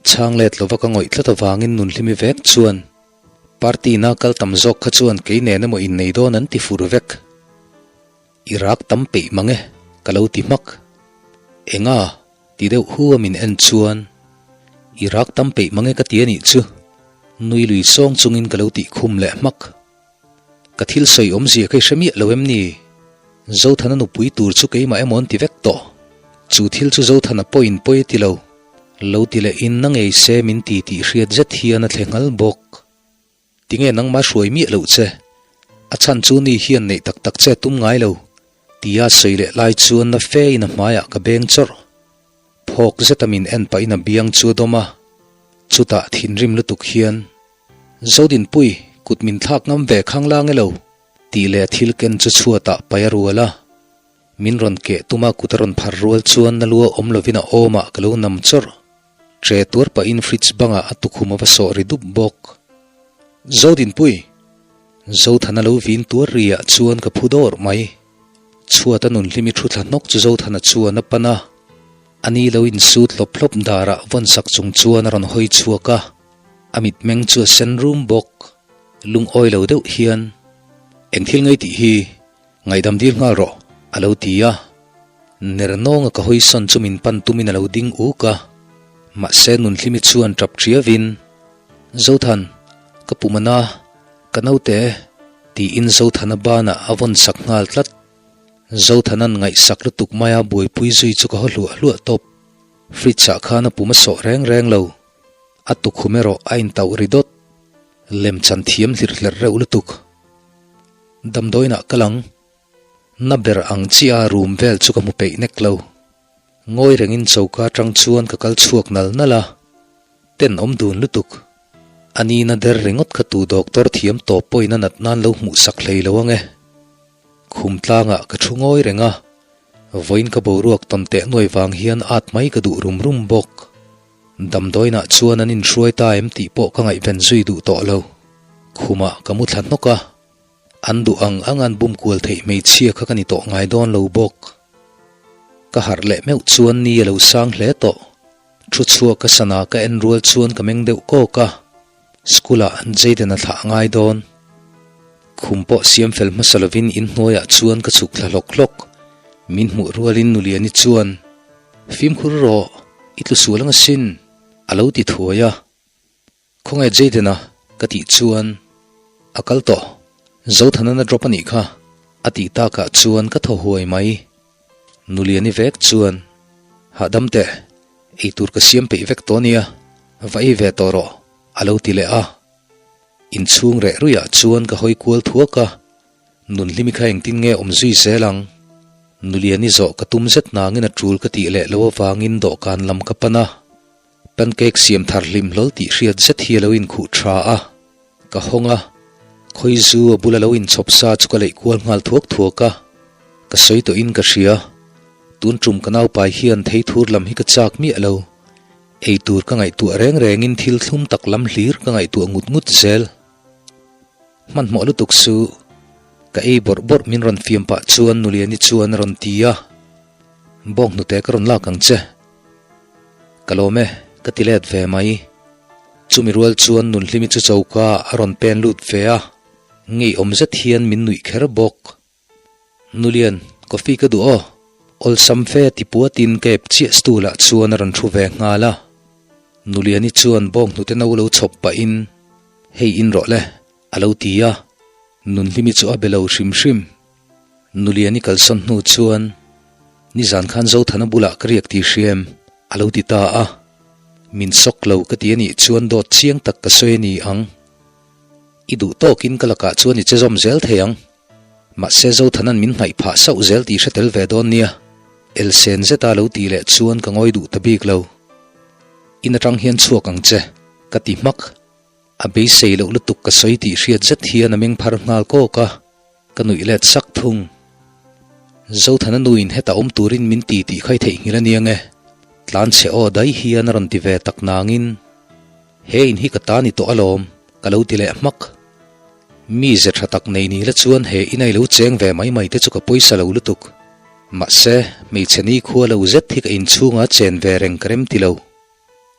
Chhang let lova ka ngawih tlat avangin Nunhlimi vek chuan party na kal tam zawk kha chuan kei nen emaw innei dawn an ti fur vek. I rak tam peih mang e, ka lo ti hmak. Enga? Ti deuh hu a min en chuan, I rak tam peih mang e ka ti a nih chu, nui lui sawng chungin ka lo tih khum leh hmak. Ka thil sawi awmzia ka i hre miah lo em ni? Zothana nupui tur chu keimah emaw an ti vek tawh. Chu thil chu Zothana pawhin pawi a ti lo. Lo ti leh in na ngei se min ti tih hriat zet hian a thle nghal bawk. Tinge nangmah hruai miah loh che? A chhan chu ni hian neih tak tak che tum ngai lo, tia sawi leh lai chuan na fe in a hmaiah ka beng chawrh. Phawk zeta min en pahin a biang chu a dawm a, chutah thinrim lutuk hian, Zodinpui, kut min thlak ngam ve khang lang e lo, tih leh a thil ken chu chhuatah paih a rual a. Min rawn keh tuma kut a rawn phar rual chuan na lua awm lovin a awmah ka lo nam chawrh. Tre tuar pahin fridge bangah a tukhum a va sawh ri dup bawk. Zodinpui! Zothana lo vin tuar riah chuan ka phu dawrh mai. Chhuata nunhlimi thu thla hnawk chu Zothana chuan a pan a. A ni lo insut hlawp hlawp darah vawn sak chung chuan a rawn hawi chhuak a. A mitmeng chu a sen rum bawk. Lungawi lo deuh hian, Eng thil ngei tih hi ngaihdam dil nghal rawh, a lo ti a. Ner nawnga ka hawi sawn chu min pan tumin a lo ding uk a. Mahse nunhlimi chuan tap ṭiavin, Zothan, ka pum a na, ka naute, tiin Zothana banah a vawn sak nghal tlat. Zothana'n ngaihsak lutuk maia buaipui zui chu ka haw hluah hluah tawp. Fridge-ah khan a pum a sawh reng reng lo. A tukhum erawh a intauh ri dawt. Lemchan thiam hlir hler reuh lutuk. Damdawiinah kal ang. Na ber ang chiah a room vel chu ka hmu peih nek lo. Ngawi rengin choka atang chuan ka kal chhuak nal nal a. Ten awm dun lutuk. A nina der ringawt kha tu doctor thiam tawp pawhin a nat nan lo hmuh sak hlei lo ange. Khum tlangah ka thu ngawi reng a, vawiin ka boruak tawn teh nuai vang hian at mai ka duh rum rum bawk. Damdawiinah chuan an inhruai ta em tih pawh ka ngaihven zui duh tawh lo. Khumah ka mu thla hnawk a, an duh ang ang an bum kual theih hmeichhia kha ka ni tawh ngai dawn lo bawk. Ka harh leh meuh chuan ni a lo sang hle tawh. Thu chhuak ka sana ka en rual chuan ka meng deuh kawk a, School-ah Jayden a thlah a ngai dawn. Khum pawh siam fel hmasa lovin inhnuaiah chuan ka chhuk thla hlawk hlawk. Min hmuh rualin Nuliani chuan, Fimkhur rawh, i tlu sual ang asin, a lo ti thuai a. Khawnge Jayden-a? ka tih chuan, A kal tawh, Zothanan a drop a nih kha, a tih takah chuan ka thaw huai mai. Nuliani vek chuan, Hahdam teh, eitur ka siam peih vek tawh nia, va ei ve tawh rawh, a lo ti leh a. Inchhung reh ruiah chuan ka hawi kual thuak a, Nunhlimi kha engtin nge awm zui zel ang? Nuliani zawh ka tum zet nangin a tul ka tih leh lo avangin dawhkan lam ka pan a. Pancake siam thar hlim hlawl tih hriat zet hi a lo inkhuh tha a, ka hawng a, khawi zu a bula lo inchhawp sa chu ka leih kual nghal thuak thuak a, ka sawi tawhin ka hria. Tun tum ka naupai hian thei thur lam hi ka chak miah lo. Ei tur ka ngaihtuah reng rengin thil thlum tak lam hlir ka ngaihtuah ngut ngut zel. Hmanhmawh lutuk su, ka ei bawrh bawrh min rawn fiam pah chuan Nuliani chuan a rawn ti a, Bawng hnute ka rawn lak ang che. Ka lawm e, ka ti let ve mai. Chumi rual chuan Nunhlimi chu choka a rawn pen lut ve a, ngeiawm zet hian min nuih kher bawk. Nulian, coffee ka duh aw. Awlsam fe a ti puatin ka ep chiah stool ah chuan a rawn thu ve nghal a. Nuliani chuan bawng hnute no lo chhawp pahin, Hei in rawh le, a lo ti a. Nunhlimi chu a be lo hrim hrim. Nuliani kalsawn hnu chuan, Nizan khan Zothana bulah ka riak tih hria em? a lo ti ta a. Min sawk lo ka ti a nih chuan dawt chiang tak ka sawi a ni ang. I duh tawkin ka lakah chuan i che zawm zel thei ang. Mahse Zothana'n min hnaih phah sauh zel tih hre tel ve dawn nia. Elsen zeta lo tih leh chuan ka ngawi duh ta bik lo. In atang hian chhuak ang che, ka ti hmak. A beisei loh lutuk ka sawi tih hriat zet hian a meng phar nghal kawk a, ka nuih let sak thung. Zothana nuin hetah awm turin min ti tih kha i theihnghilh a nia nge? Tlan chhe aw dai hian a rawn ti ve tak nangin, He in hi ka ta ni tawh alawm, ka lo ti leh hmak. Mi ze tha tak nei ni la chuan he in a i lo cheng ve mai mai te chu ka pawisa lo lutuk. Mahse, hmeichhe nikhua lo zet hi ka inchhunga chen ve reng ka rem ti lo.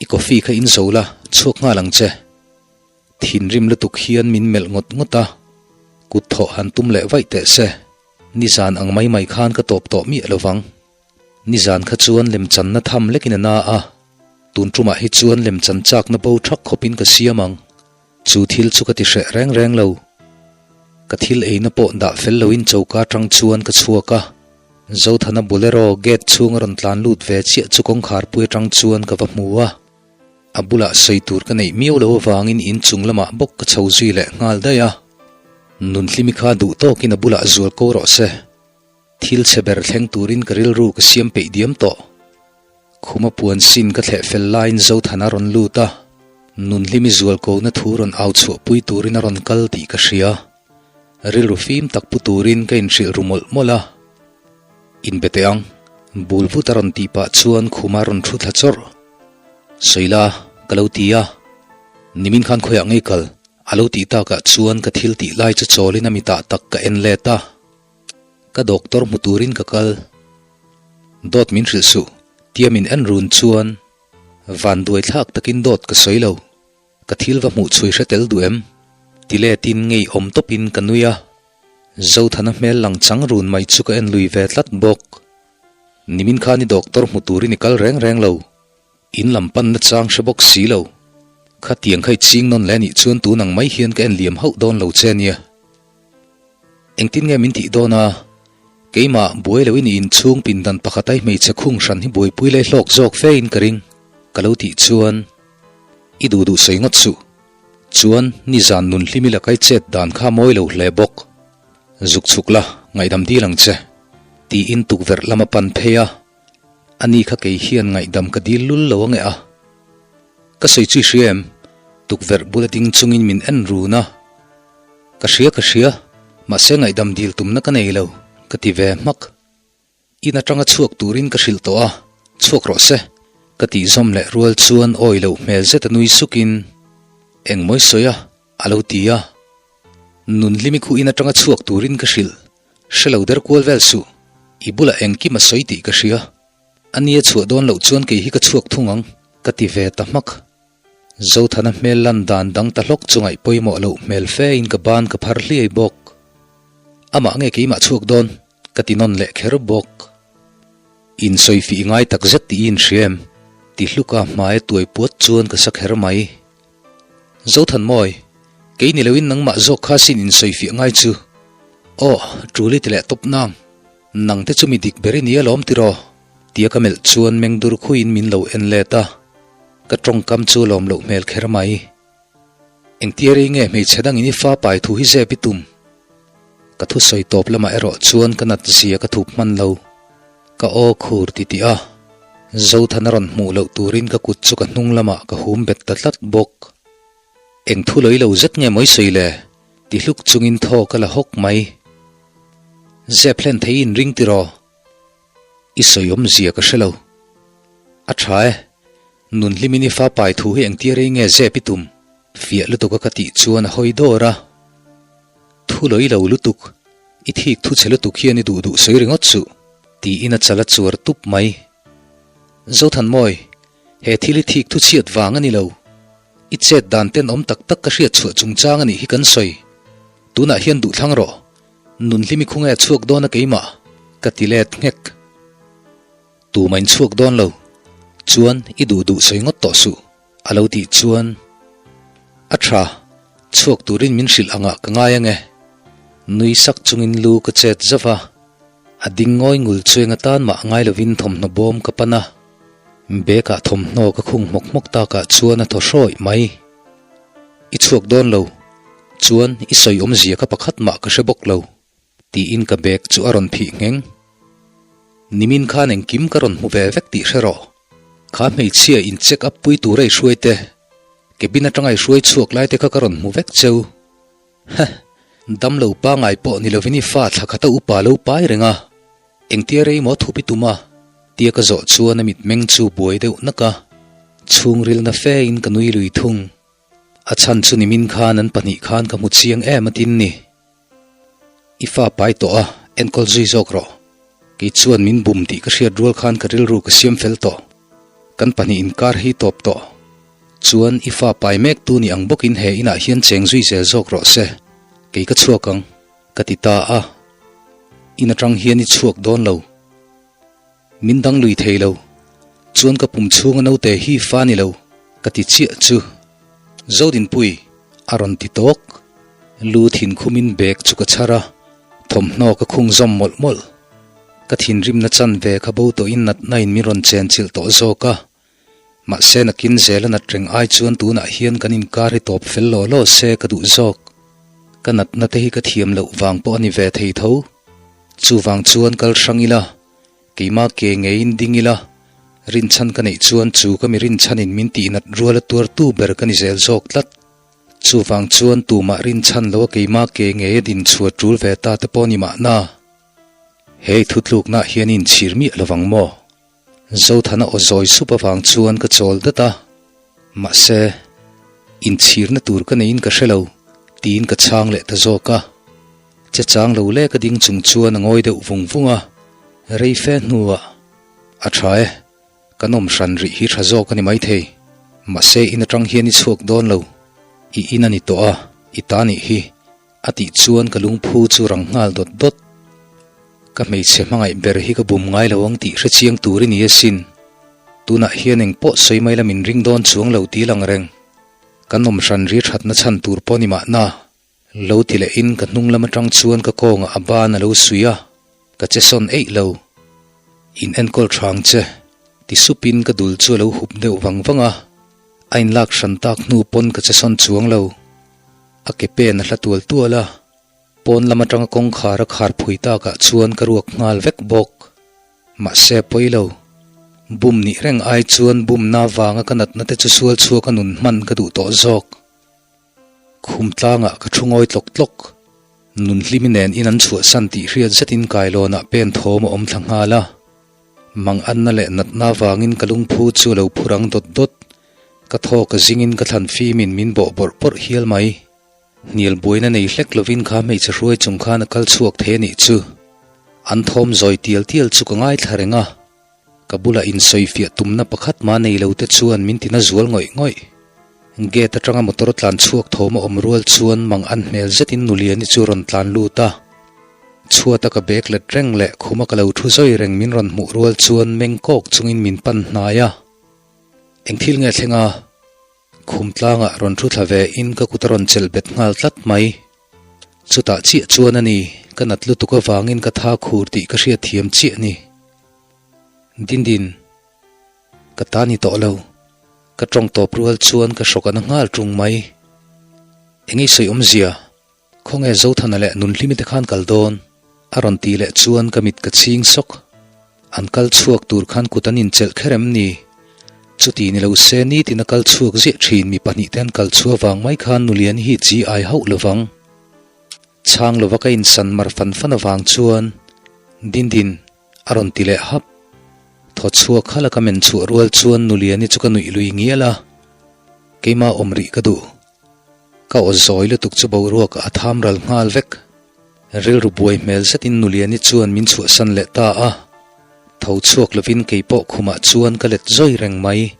I coffee kha in zo la, chhuak nghal ang che. Thinrim lutuk hian min melh ngawt ngawt a, kut thawh han tum leh vaih teh se. Nizan ang mai mai khan ka tawp tawh miah lo vang. Nizan kha chuan lemchanna tham lekin a na a, tun tumah hi chuan lemchan chakna bo thak khawpin ka siam ang. Chu thil chu ka ti hreh reng reng lo. Ka thil eina pawh dah fel loin choka atang chuan ka chhuak a, Zothana Bolero gate chhung a rawn tlan lut ve chiah chu kawngkhar pui atang chuan ka va hmu a. A bulah sawi tur ka neih miau lo avangin inchung lamah bawk ka chho zui leh nghal daih a. Nunhlimi kha duh tawkin a bulah zual ko rawh se. Thil chhe ber thleng turin ka rilru ka siam peih diam tawh. Khuma puan sin ka thleh fel laiin Zothana rawn lut a, Nunhlimi zualkona thu rawn au chhuahpui turin a rawn kal tih ka hria. Rilru fim tak pu turin ka inhrilh ru mawlh mawlh a. Inbe teh ang, bul vut a rawn tih pah chuan khuma rawn thu thla chawrh. Sawila, ka lo ti a. Nimin khan khawiah ngei kal, a lo tih takah chuan ka thil tih lai chu chawlin a mitah tak ka en let a. Ka doctor hmu turin ka kal. Dawt min hrilh suh, tia min en run chuan vanduai thlak takin dawt ka sawi lo. Ka thil va hmuh chhui hre tel duh em? Ti letin ngeiawm tawpin ka nui a. Zothana hmel lang chang run mai chu ka en lui ve tlat bawk. Nimin khan i doctor hmu turin i kal reng reng lo. In lam panna chang hre bawk si lo. Khatiang kha i ching nawn leh anih chuan tun ang mai hian ka en liam hauh dawn lo che nia. Engtin nge min tih dawn a? Keimah buai loin i inchhung pindan pakhat ai hmeichhe khung hran hi buaipui leh hlawk zawk fe in ka ring ka lo tih chuan i duh duh sawi ngawt suh. Chuan nizan nun hlimi lakai chet dan kha mawi lo hle bawk. Zuk chhuk la, ngaihdam dil ang che. Tiin tukverh lam a pan phei a. Ani kha kei hian ngaihdam ka dil lul lo ange a. Ka sawi chu i hria em? Tukverh bula ding chungin min en run a. Ka hria ka hria, mahse ngaihdam dil tumna ka nei lo, ka ti ve hmak. In atanga chhuak turin ka hrilh tawh a, chhuak rawh se, ka tih zawm leh rual chuan awi loh hmel zet a nui sukin, Engmawi sawi a, a lo ti a. Nunhlimi khu in atanga chhuak turin ka hrilh, hre lo der kual vel suh, i bulah engkim a sawi tih ka hria. A nia chhuah dawn loh chuan kei hi ka chhuak thung ang, ka ti ve ta hmak. Zothana hmel lan dan dang ta hlawk chu ngaih pawimawh loh hmel fe in ka ban ka phar hliai bawk. Amah nge keimah chhuak dawn? Ka ti nawn leh kher bawk. In sawi fih ngai tak zet tih i inhria em? Ti hluka hmai a tuai puat chuan ka sa kher mai. Zothanmawi, kei ni loin nangmah zawk kha sin in sawi fiah ngai chu. Aw, tul i ti leh tawp nang. Nang te chu mi dik ber i ni alawm tiraw? Tia ka melh chuan meng dur khuiin min lo en let a. Ka tawngkam chu lawm loh hmel kher mai. Engtia rei nge hmeichhe dangin i fa pai thu hi zep i tum? Ka thusawi tawp lamah erawh chuan ka nat zia ka thup hman lo. Ka aw khur ti tih a, Zothana rawn hmuh loh turin ka kut chu ka hnung lamah ka hum bet ta tlat bawk. Eng thu lawih lo zet nge mawi sawi le? Ti hluk chungin thaw ka la hawk mai. Zep hlen thei in ring tiraw? I sawi awmzia ka hre lo. A tha e, nun hlimin i fa pai thu hi engtia rei nge zep i tum? Fiah lutuk a ka tih chuan a hawi dawr a. Thu lawih lo lutuk, i thik thu chhe lutuk hian i duh duh sawi ringawt suh, tiin a chal a chuar tup mai. Zothanmawi, he thil hi thik thu chhiat vang a ni lo. I chet dan tenawm tak tak ka hriat chhuah chungchang a nih hi kan sawi. Tunah hian duhthlang rawh. Nun hlimi khunge a chhuak dawn a keimah? Ka ti let nghek. Tumah in chhuak dawn lo. Chuan i duh duh sawi ngawt tawh suh. A lo tih chuan a tha, chhuak turin min hrilh angah ka ngai ange. Nui sak chungin lu ka chet zauh a, a ding ngawi ngul chueng atan mah ngai lovin thawmhnaw bawm ka pan a. Bag ah thawmhnaw ka khung hmawk hmawk takah chuan a thaw hrawih mai. I chhuak dawn lo, chuan i sawi awmzia kha pakhat mah ka hre bawk lo, tiin ka bag chu a rawn phih ngheng. Nimin khan engkim ka rawn hmu ve vek tih hre rawh. Kha hmeichhia in check up pui tura i hruai te, cabin atanga i hruai chhuak lai te kha ka rawn hmu vek cheu. Heh, damlo pangai pawh ni lovin i fa thla khata upa lo pai reng a, engtia rei maw thup i tum a? Tia ka zawh chuan a mitmeng chu buai deuh nak a, chhungrilna fe in ka nui lui thung. A chhan chu nimin khan an pahnih khan ka hmu chiang em a tin ni. I fa pai tawh a, enkawl zui zawk rawh. Kei chuan min bum tih ka hriat rual khan ka rilru ka siam fel tawh. Kan pahnih inkar hi tawp tawh. Chuan i fa pai mek tu ni ang bawkin he inah hian cheng zui zel zawk rawh se. Kei ka chhuak ang, ka ti ta a. In atang hian i chhuak dawn lo. Min dang lui thei lo. Chuan ka pum chhunga naute hi fa ni lo, ka ti chiah chu. Zodinpui, a rawn ti tawk. Lu thin khumin bag chu ka chhar a, thawmhnaw ka khung zawm mawlh mawlh. Ka thinrimna chanve kha bo tawhin natna in min rawn chenchilh tawh zawk a. Mahse nakin zel a nat reng ai chuan tunah hian kan inkar hi tawp fel law law se ka duh zawk. Ka natna te hi ka thiam loh vang pawh a ni ve thei tho. Chuvang chuan kal hrang ila, keimah ke ngeiin ding ila, rinchhan ka neih chuan chu ka mi rinchhanin min tihnat rual a tuartu ber ka ni zel zawk tlat. Chuvang chuan tumah rinchhan loa keimah ke ngei a din chhuah tul ve ta te pawh ni mahna. He i thutluknaah hian i inchhir miah lovang maw? Zothana aw zawi sup avang chuan ka chawl dat a, mahse, inchhirna tur ka neiin ka hre lo, tiin ka chhang leh ta zawk a. Che chang lo lek a ding chung chuan a ngawi deuh vung vung a, rei fe hnuah, A tha e, kan awm hran rih hi tha zawk a ni maithei, mahse in atang hian i chhuak dawn lo, i in a ni tawh a, i ta nih hi, A tih chuan ka lungphu chu rang nghal dawt dawt. Ka hmeichhe hmangaih ber hi ka bum ngai lo ang tih hrechiang tur i ni asin. Tunah hian eng pawh sawi mai la min ring dawn chuang lo ti lang reng. Kan awm hran ri thatna chhan tur pawh ni mahna. Lo ti lehin ka hnung lam atang chuan ka kawngah a ban a lo suih a, ka che sawn eih lo. In enkawl thang che, ti supin ka dul chu a lo hup deuh vang vang a. A inlak hran tak hnu pawn ka che sawn chuang lo. A ke pen a hla tual tual a, pawn lam atanga kawngkhar a khar phui takah chuan ka ruak nghal vek bawk. Mahse pawi lo. Bum nih reng ai chuan bumna vanga ka natna te chu sual chhuak a nun hman ka duh tawh zawk. Khum tlangah ka thu ngawi tlawk tlawk. Nun hlimi nen in an chhuahsan tih hriat zetin kailawnah pen thawm a awm thla nghal a. Mang anna leh natna vangin ka lungphu chu a lo phur ang dawt dawt. Ka thaw ka zingin ka thlan fimin min bawh bawrh bawrh hial mai. Hnial buaina nei hlek lovin kha hmeichhe hruai chung khan a kal chhuak thei a nih chu. An thawm zawi tial tial chu ka ngaithla reng a. Ka bulah insawifiah tumna pakhat mah nei lo te chuan min tina zual ngawih ngawih. Gate atanga motor tlan chhuak thawm a awm rual chuan mang an hmel zetin Nuliani chu rawn tlan lut a. Chhuata ka bag let reng leh khuma ka lo thu zawi reng min rawn hmuh rual chuan meng kawk chungin min pan hnai a. Eng thil nge thleng a? Khum tlangah rawn thu thla ve in ka kut a rawn chelh bet nghal tlat mai. Chutah chiah chuan a ni, ka nat lutuk avangin ka tha khur tih ka hriat thiam chiah ni. Dindin, ka ta ni tawh lo. Ka tawng tawp rual chuan ka hrawk a na nghal tung mai. Eng ei sawi awmzia? Khawnge Zothana leh Nunhlimi te khan kal dawn? A rawn tih leh chuan ka mit ka chhing sawk. An kal chhuak tur khan kut an inchelh kher em ni? Chuti ni lo se nitin a kal chhuak ziah thin mi pahnihte an kal chhuah vang mai khan Nuliani hi chi ai hauh lovang. Chhang lova ka insan mar fan fan avang chuan Dindin a rawn ti leh hap. Thaw chhuak khala ka men chhuah rual chuan Nuliani chu ka nuih lui ngial a, keimah awm rih ka duh. Ka aw zawi lutuk chu boruak a tham ral nghal vek. Rilru buai hmel zetin Nuliani chuan min chhuahsan leh ta a. Tho chhuak lovin kei pawh khumah chuan ka let zawi reng mai.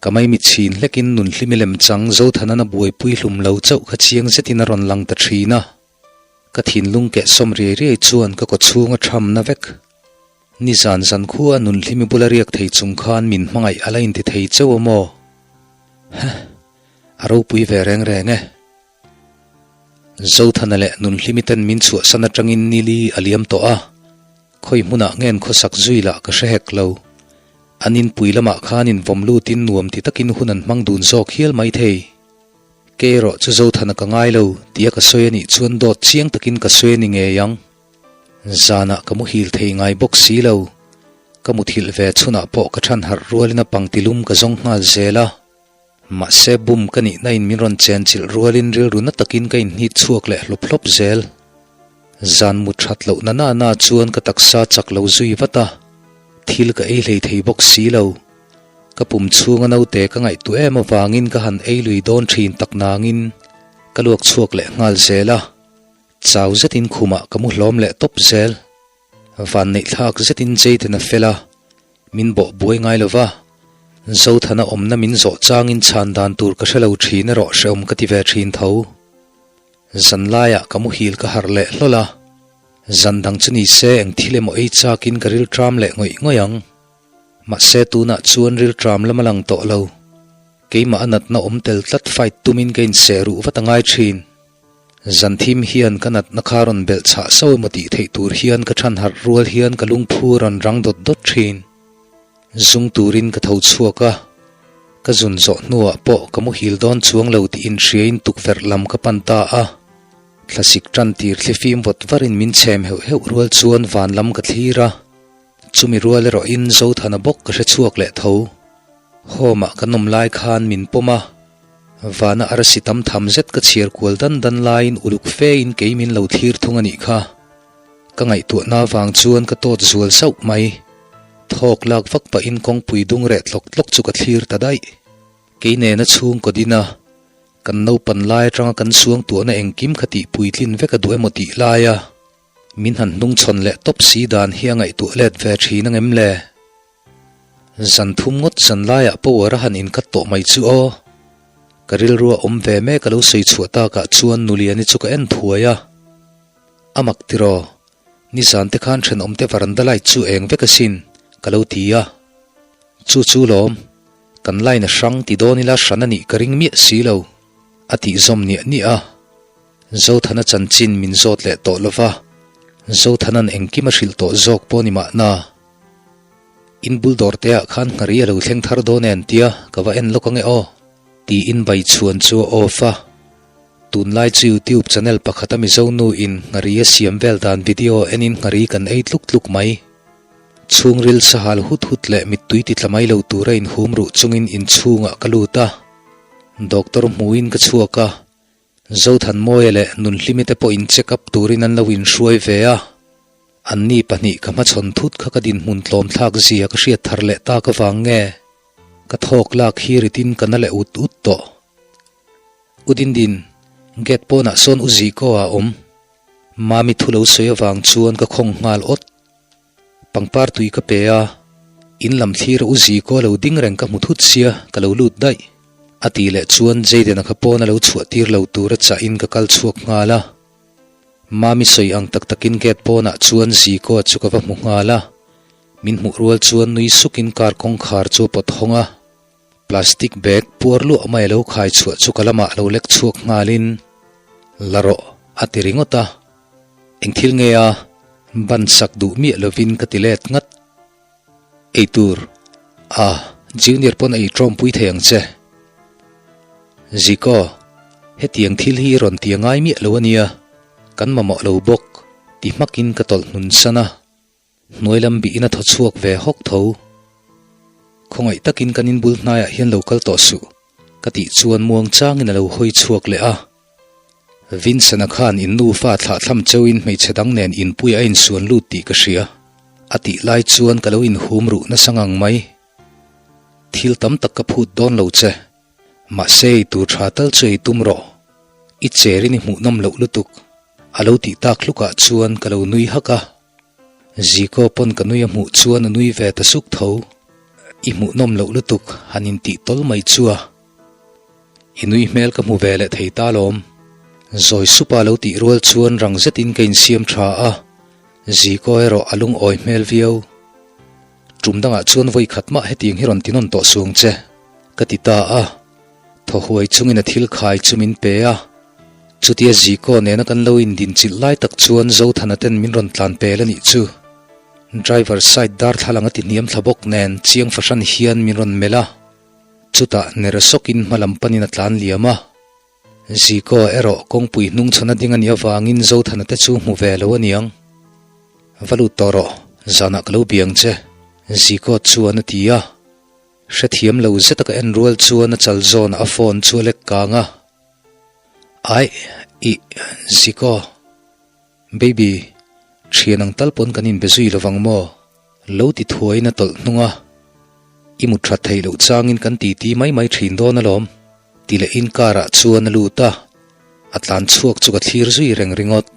Ka maimi chhin hlekin nunhlimi lem chang Zothanan a buaipui hlum lo chauh kha chiang zetin a rawn lang ta thin a. Ka thinlung kehsawm riai riai chuan ka kawchhung a thamna vek. Nizan zan khua nunhlimi bula riak thei chung khan min hmangaih a la inti thei chauh a maw? Heh. A ropui ve reng reng e. Zothana leh Nunhlimi ten min chhuahsan atangin nili a liam tawh a, khawi hmunah ngen khawsak zui lah ka hre hek lo. An inpui lamah khan invawm lutin nuam ti takin hun an hmang dun zawk hial mai thei. Kei erawh chu Zothana ka ngai lo tia ka sawi a nih chuan dawt chiang takin ka sawi a ni ngei ang. Zanah ka muhil thei ngai bawk si lo. Ka muthilh ve chhunah pawh ka than harh rualin a pangtilum ka zawng nghal zel a. Mahse bum ka nihna in min rawn chen chilh rualin rilru na takin ka inhnit chhuak leh hlawp hlawp zel. Zan mut that loh na na na chuan ka taksa chak lo zui vat a, thil ka ei hlei thei bawk si lo. Ka pum chhunga naute ka ngaihtuah em avangin ka han ei lui dawn thin tak nangin ka luak chhuak leh nghal zel a, chau zetin khumah ka mu hlawm leh tawp zel. Vanneihthlak zetin Jayden a fel a, min bawh buai ngai lo va, Zothana awmna min zawh changin chhan dan tur ka hre lo thin erawh hrehawm ka ti ve thin tho. Zanlaiah ka muhil ka harh leh hlawl a, zan dang chu ni se eng thil emaw ei chakin ka rilṭam leh ngawih ngawih ang. Mahse tunah chuan rilṭam lam a lang tawh lo. Keimah a natna awm tel tlat fight tumin ka inseh ruh vat a ngai thin. Zan thim hian ka natna kha rawn belh chhah so emaw tih theih tur hian ka than harh rual hian ka lungphu rawn rang dawt dawt thin. Zung turin ka tho chhuak a, ka zun zawh hnuah pawh ka muhil dawn chuang lo tih inhriain tukverh lam ka pan ta a. Thlasik tan tir thlifim vawt varin min chhem heuh heuh rual chuan van lam ka thlir a. Chumi rual erawhin Zothana bawk ka hre chhuak leh tho. Home-ah ka nawm lai khan min pawm a, vana arsi tam tham zet ka chhiar kual dan dan laiin uluk fein kei min lo thlir thung a nih kha. Ka ngaihtuahna avang chuan ka tawt zual sauh mai. Thawk lak vak pahin kawngpui dung reh tlawk tlawk chu ka thlir ta daih. Kei nena chhungkaw dina kan naupan lai atanga kan suangtuahna engkim kha tih puitlin vek a duh emaw tih laia min han hnungchhawn leh tawp si dan hi a ngaihtuah let ve thin angem le? Zan thum ngawt zan laiah power a han inkat tawh mai chu aw. Ka rilrua awm ve mek a lo sawi chhuah takah chuan Nuliani chu ka en thuai a. A mak tiraw, nizan te khan thenawmte varanda light chu eng vek asin, ka lo ti a. Chu chu lawm, kan line a hrang ti dawn ila hran a nih ka ring miah si lo, a tih zawm niah niah a. Zothana chanchin min zawt leh tawh lova, Zothana'n engkim a hrilh tawh zawk pawh ni mahna. In bul dawr te ah khan nghari a lo thleng thar dawn em tia ka va en lawk ange aw, tiin bai chhuan chu a off a. Tunlai chu YouTube channel pakhata Mizo nu in nghari a siam vel dan video en in nghari kan ei tluk tluk mai. Chhungril sahal hut hut leh mittui ti tla mai lo tura in hum ruh chungin inchhungah ka lut a. Doctor hmuin ka chhuak a. Zothanmawia leh Nunhlimi te pawh in check up turin an lo inhruai ve a, anni pahnih ka hmachhawn thut kha ka dinhmun tlawm thlak zia ka hriat thar leh tak avang nge ka thawk lak hi ritin ka na leh ut ut tawh. U Dindin, gate pawnah sawn U Ziko a awm. Mami thu lo sawi avang chuan ka khawng nghal awt. Pangpar tui ka pe a, in lam thlir a u Ziko lo ding reng ka hmu thut sia ka lo lut daih. A tih leh chuan Jayden-a kha pawn a lo chhuah tir lo tur a chah in ka kal chhuak nghal a. Mami sawi ang tak takin gate pawnah chuan Ziko chu ka va hmu nghal a, min hmuh rual chuan nui sukin car kawngkhar chu a pawt hawng a. Plastic bag puar luah mai a lo khai chhuah chu ka lamah lo lek chhuak nghalin, La rawh, a ti ringawt a. Eng thil nge a ban sak duh miah lovin ka ti let ngat. Ei tur, a, Junior pawn a ei tawmpui thei ang che. Ziko, hetiang thil hi rawn ti a ngai miah lo a nia, kan mamawh lo bawk, ti hmakin ka tawlh hnun san a. Hnuai lam bihin a thaw chhuak ve hawk tho. Khawngaih takin kan inbul hnaiah hian lo kal tawh suh, ka tih chuan muang changin a lo hawi chhuak leh a. Vincent-a khan in nufa thlahthlam cheuhin hmeichhe dang nen inpui a insuan lut tih ka hria, a tih lai chuan ka lo inhum ruh nasa ngang mai. Thil tam tak ka phut dawn lo che, mahse ei tur tha tal chu ei tum rawh. I cherin i hmuhnawm loh lutuk, a lo tih tak hlukah chuan ka lo nui hak a. Ziko pawn ka nui a hmuh chuan a nui ve ta suk tho. I hmuhnawm loh lutuk han intih tawl mai chu a. I nui hmel ka hmu ve leh thei ta lawm. Zawi supa lo tih rual chuan rang zetin ka insiam tha a, Ziko erawh a lungawi hmel viau. Tum dangah chuan vawi khat mah hetiang hi rawn ti nawn tawh suang che, ka ti ta a. Thaw huai chungin a thil khai chu min pe a. Chutia Ziko nena kan lo indinchilh lai tak chuan Zothana ten min rawn tlan pel a nih chu. Driver side darthlalang a ti hniam thla bawk nen chiang fahran hian min rawn melh a. Chutah ner sawkin hma lam panin a tlan liam a. Ziko erawh kawngpui hnungchhawn a ding a nih avangin Zothana te chu hmu ve lo a niang. Va lut tawh rawh, zanah ka lo biang che, Ziko chuan a ti a. Hrethiam lo zeta ka en rual chuan a chal zawnah a phone chu a lek kang a. Aih, ih, Ziko. Baby, thian ang tal pawn kan inbe zui lovang maw? Lo ti thuaiin a tawlh hnung a. I mut that theih loh changin kan titi mai mai thin dawn alawm, ti leh in car ah chuan a lut a. A tlan chhuak chu ka thlir zui reng ringawt.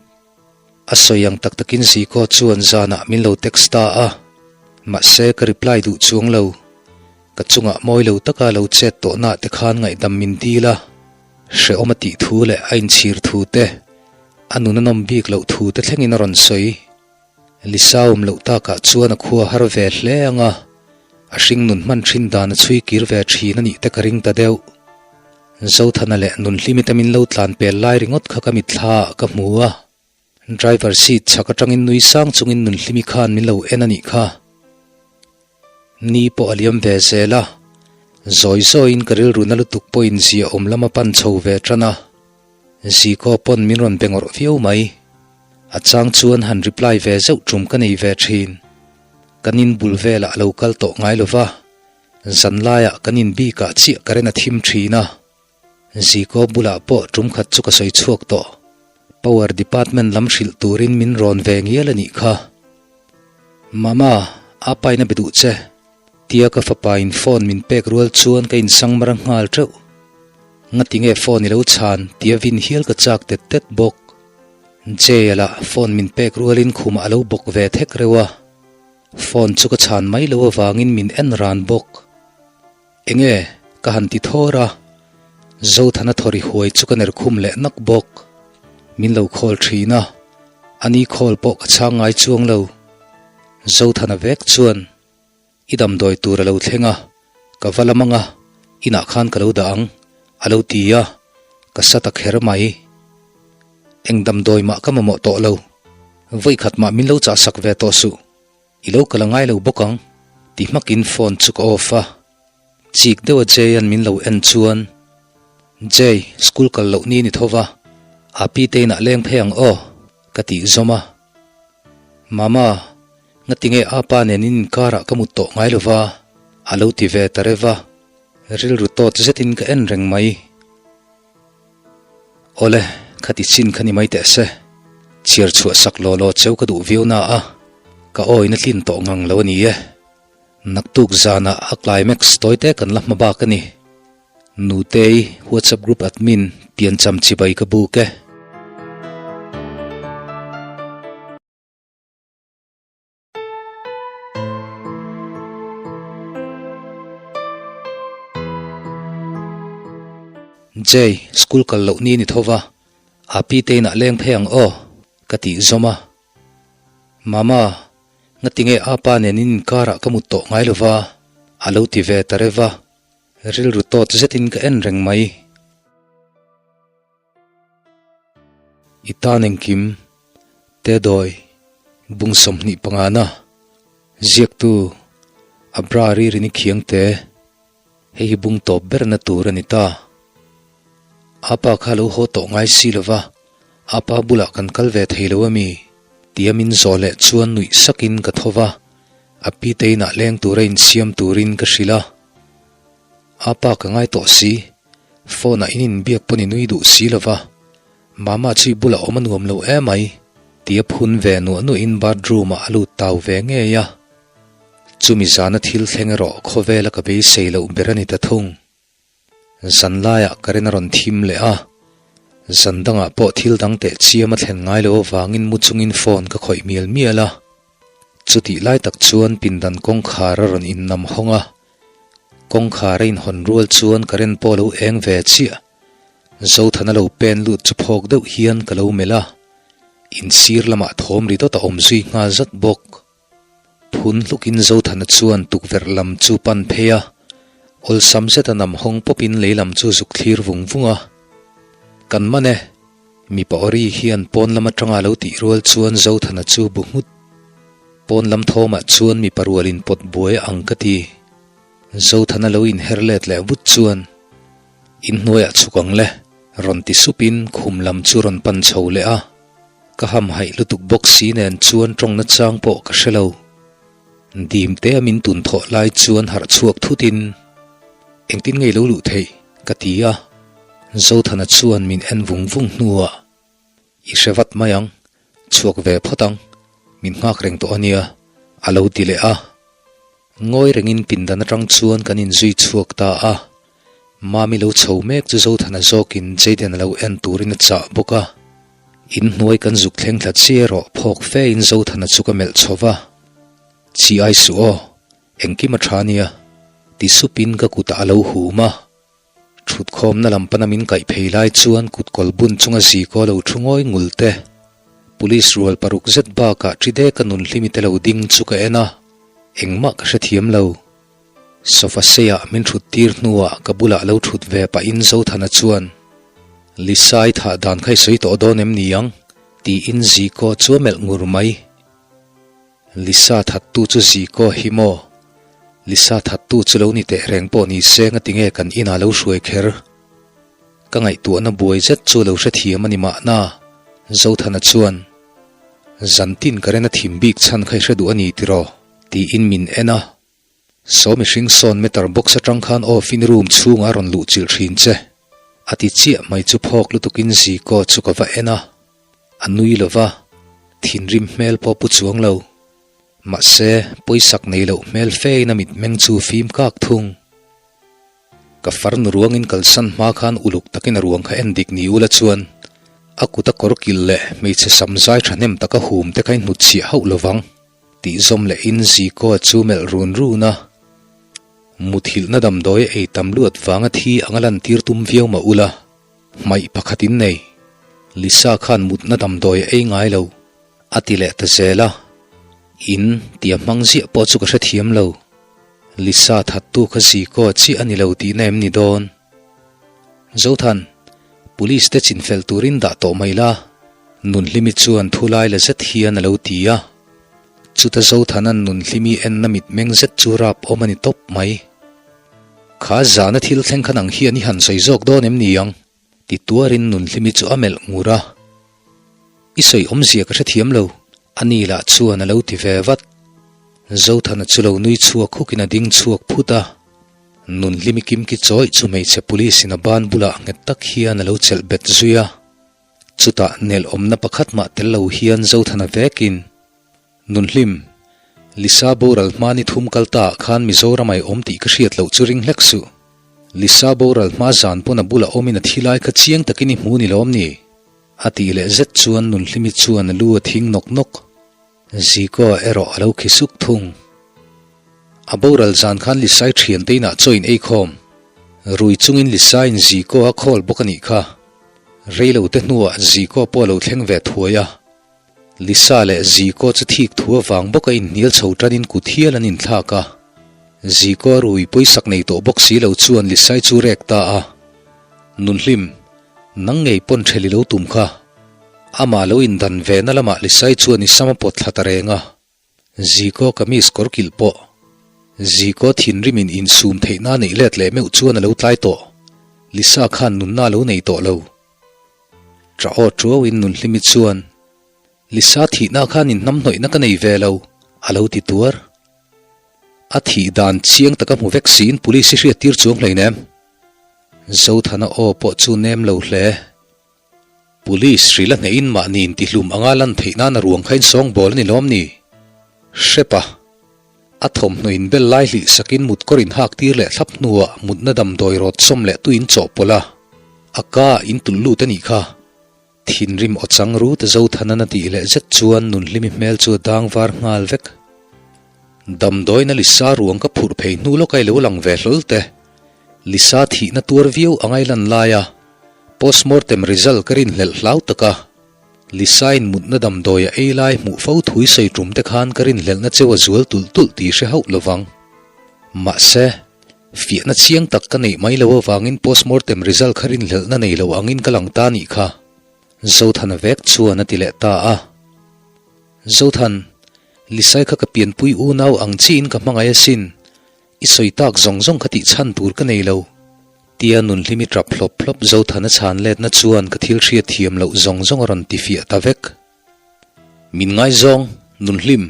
A sawi ang tak takin Ziko chuan zanah min lo text ta a, mahse ka reply duh chuang lo. Ka chungah mawi lo taka lo chet tawhnaah te khan ngaihdam min dil a, hrehawm a tih thu leh a inchhir thu te, a nun a nawm bik loh thu te thlengin a rawn sawi. Lisa awm loh takah chuan a khua har ve hle ang a, a hringnun hman thin dan a chhui kir ve thin a nih te ka ring ta deuh. Zothana leh Nunhlimi te min lo tlan pel lai ringawt kha ka mitthla ah ka hmu a, driver seat chhak atangin nui sang chungin Nunhlimi khan min lo en a nih kha. Ni pawh a liam ve zel a, zawi zawiin ka rilru na lutuk pawhin zia awm lam a pan chho ve tan a, Ziko pawn min rawn be ngawrh viau mai. A chang chuan han reply ve zeuh tum ka nei ve thin. Kan in bul velah a lo kal tawh ngai lo va. Zan laiah kan in bikah chiah ka ren a thim thin a, Ziko bulah pawh tum khat chu ka sawi chhuak tawh. Power department lam hrilh turin min rawn ve ngial a nih kha. Mama, apa in a be duh che. Tia ka fapa in phone min pek rual chuan ka insang mar nghal teuh. Ngati nge phone i lo chhan tia vin hial ka chak tet tet bawk. Jay-a lah phone min pek rualin khumah a lo bawk ve thek reuh a. Phone chu ka chhan mai lo avangin min en ran bawk. Enge ka han ti thawr a, Zothana thawri huai chu ka ner khum leh nak bawk. Min lo khawl thin a, ani khawl pawh ka chhang ngai chuang lo. Zothana vek chuan i damdawi tur a lo thleng a, ka va lam ang a, inah khan ka lo dah ang, a lo ti a, ka sa ta kher mai. Eng damdawi mah ka mamawh tawh lo, vawikhat mah min lo chahsak ve tawh suh. I lo kal a ngai lo bawk ang, ti hmakin phone chu ka off a. Chik deuha Jay-a'n min lo en chuan, Jay, school kal loh ni ni tho va, Api te inah leng phei ang aw, ka tih zawm a. Mama, ngatinge Apa nen in inkarah ka mut tawh ngai lo va, a lo ti ve ta reuh va. Rilru tawt zetin ka en reng mai. Awle, khati chin kha ni mai teh se. Chhiar chhuah sak law law cheu ka duh viau na a, ka awina tlin tawh ngang lo a ni e. Naktuk zanah a climax tawi te kan la hma bak a ni. Nutei, WhatsApp group admin, piancham chibai ka buk e. Jay, school kal loh ni ni tho va, Api te inah leng phei ang aw, ka tih zawm a. Mama, ngatinge Apa nen in inkarah ka mut tawh ngai lo va, a lo ti ve ta reuh va, rilru tawt zetin ka en reng mai. I tan engkim, Tedawi, bung 25 na, ziaktu, Abra Ririni Khiangte, hei hi bung tawp berna tur a ni ta. Apa kha lo haw tawh ngai si lova, apa bulah kan kal ve thei lo ami? Tia min zawh leh chuan nuih sakin ka tho va, a pi te inah leng tura insiam turin ka hrilh a. Apa ka ngai tawh si, phone ah in inbiak pawn i nui duh si lova, Mama chu i bulah awm a nuam lo emai, tia phun ve nuah nuahin bathroom ah a lut tau ve ngei a. Chumi zana thil thleng erawh khawvela ka beisei loh ber a ni ta thung. Zan laiah current a rawn thim leh a, zan dangah pawh thil dang teh chiam a thlen ngai lo avangin mu chungin phone ka khawih mial mial a. Chutih lai tak chuan pindan kawngkhar a rawn innam hawng a, Kawngkhar a inhawn rual chuan current pawh a lo eng ve chiah. Zothana lo pen lut chu phawk deuh hian ka lo melh a, insir lamah thawm ri dawt a awm zui nghal zat bawk. Phun hlukin Zothana chuan tukverh lam chu pan phei a, awlsam zeta nam hawng pawpin lei lam chu zuk thlir vung vung a. Kan man e! Mipa awri hian pawn lam atanga lo tih rual chuan Zothana chu bu nghut. Pawn lam thawmah chuan mipa rual in pawt buai a ang ka ti. Zothana lo inher let leh vut chuan, Inhnuaiah chhuk ang le, rawn ti supin khum lam chu rawn pan chho leh a. Ka hamhaih lutuk bawk si nen chuan tawngna chang pawh ka hre lo. Dim te a min tun thawh lai chuan harh chhuak thutin, Engtin ngei lo luh theih? ka ti a. Zothana chuan min en vung vung hnuah, I hre vat mai ang, chhuak ve phawt ang, min nghak reng tawh a nia, a lo ti leh a. Ngawi rengin pindan atang chuan kan inzui chhuak ta a. Mami lo chho mek chu Zothana zawkin Jayden a lo en turin a chah bawk a. Inhnuai kan zuk thleng thla chiah erawh phawk fe in Zothana chu ka melh chho va. Chi ai suh aw, engkim a tha nia, ti supin ka kutah a lo hum a. Thutkhawmna lam pana min kaih phei lai chuan kutkawl bun chunga zikaw lo thu ngawi ngul te, Police rual paruk zet bakah ṭi deka nun hlimi te lo ding chu ka en a, engmah ka hrethiam lo. Sofa seiah min thut tir hnuah ka bulah lo thut ve pahin Zothana chuan, Lisa i thah dan kha i sawi tawh dawn em ni ang? tiin zikaw chu a melh ngur mai. Lisa thattu chu Ziko hi maw? Lisa thattu chu lo ni teh reng pawh ni se nga tinge kan inah lo hruai kher? Ka ngaihtuahna buai zet chu lo hrethiam a ni mahna, Zothana chuan, Zantin ka rena thim bik chhan kha i hre duh a ni tiraw? tiin min en a. Saw mihring sawn meter box atang khan off in room chhungah a rawn luh chilh thin che. A ti chiah mai chu phawk lutukin Ziko chu ka va en a. A nui lo va, thinrim hmel pawh pu chuang lo. Mahse, pawisak nei loh hmel fein a mitmeng chu fim kak thung. Ka farnu ruangin kalsan hma khan uluk takin a ruang kha en dik ni ula chuan a kut a kawr kilh leh hmeichhe sam zai thahnem taka hum te kha i hnutchhiah hauh lovang tih zawm lehin Zikoa chu melh run run a. Muthilhna damdawi ei tam luat vanga thi anga lantir tum viau mah ula, hmaih pakhat in nei. Lisa khan mutna damdawi a ei ngai lo, a ti leh ta zel a. In tia hmang ziah pawh chu ka hrethiam lo. Lisa thattu kha Zikoa chiah a ni lo tihna em ni dawn? Zothan, Police te chinfel turin dah tawh mai la, Nunhlimi chuan thu lai la zet hian a lo ti a. Chuta Zothanan Nunhlimi enna mitmeng zet chu rap awm a ni tawp mai. Kha zana thil thleng khan ang hian i han sawi zawk dawn em ni ang? Ti tuarin Nunhlimi chu a melh ngur a. I sawi awmzia ka hrethiam lo, a ni lah chuan a lo ti ve vat. Zothana chu lo nui chhuak hukin a ding chhuak phut a. Nunhlimi kimki chawih chu hmeichhe police in a ban bulah nghet tak hian a lo chelh bet zui a. Chutah nelh awmna pakhat mah tel lo hian Zothana vekin, Nunhlim, Lisa boral hma ni thum kal ta ah khan Mizoram ai awm tih ka hriat loh chu ring hlek suh. Lisa boral hma zan pawn a bulah awmin a thi lai kha chiang takin i hmu ni lawm ni? A tih leh zet chuan Nunhlimi chuan a lu a thing nawk nawk. Zikoa erawh a lo khi suk thung. A boral zan khan Lisai thiante inah chaw in ei khawm. Rui chungin Lisaiin Zikoa a call bawk a nih kha. Reilo te hnuah Zikoa pawh a lo thleng ve thuai a. Lisa leh Zikoa chu thik thu avang bawk a inhnial chho tanin kut hial an inthlak a. Zikoa rui pawisak nei tawh bawk si lo chuan Lisai chu rek ta a. Nunhlim, nang ngei pawn ṭhel i lo tum kha. Amah lo indan ve na lamah Lisai chuan i sam a pawt thla ta reng a. Ziko kamis kawr kilh pawh. Ziko thinrimin insum theihna neih let leh meuh chuan a lo tlai tawh. Lisa khan nunna a lo nei tawh lo. Ṭah aw ṭuauin Nunhlimi chuan, Lisa thihna khan inhnamhnawihna ka nei ve lo, a lo ti tuar. A thih dan chiang taka hmu vek siin police i hriattir chuang hleinem. Zothana aw pawh chu nem lo hle. Police hril a hnehin mahni intihlum anga lan theih nan a ruang kha insawngbawl a ni lawm ni? Hrepa, a thawmhnaw inbel lai hlih sakin mutkawr inhak tir leh thlap hnuah mutna damdawi rawt sawm leh tuin chawhpawlh a, a ka ah intulh lut a nih kha. Thinrim aw chang rut a Zothanan a tih leh zet chuan Nunhlimi hmel chu a dang var nghal vek. Damdawiin a Lisa ruang ka phurh phei hnu lawk a i lo lang ve hlawl te. Lisa thihna tuar viau a ngai lan lai a, postmortem result ka rinhlelh hlau tak a. Lisa-in mutna damdawi a ei lai hmuh fo thui sawi tum te khan ka rinhlelhna cheu a zual tulh tulh tih hre hauh lovang. Mahse, fiahna chiang tak ka neih mai lo avangin postmortem result kha rinhlelhna nei lo angin ka lang ta nih kha. Zothana vek chuan a ti leh ta a. Zothan, Lisai kha ka pianpui unau ang chiin ka hmangaih asin. I sawi tak zawng zawng kha tih chhan tur ka nei lo. Tia Nunhlimi tap hlawp hlawp Zothana chhan letna chuan ka thil hriat thiam loh zawng zawng a rawn ti fiah ta vek. Min ngaizawng, Nunhlim,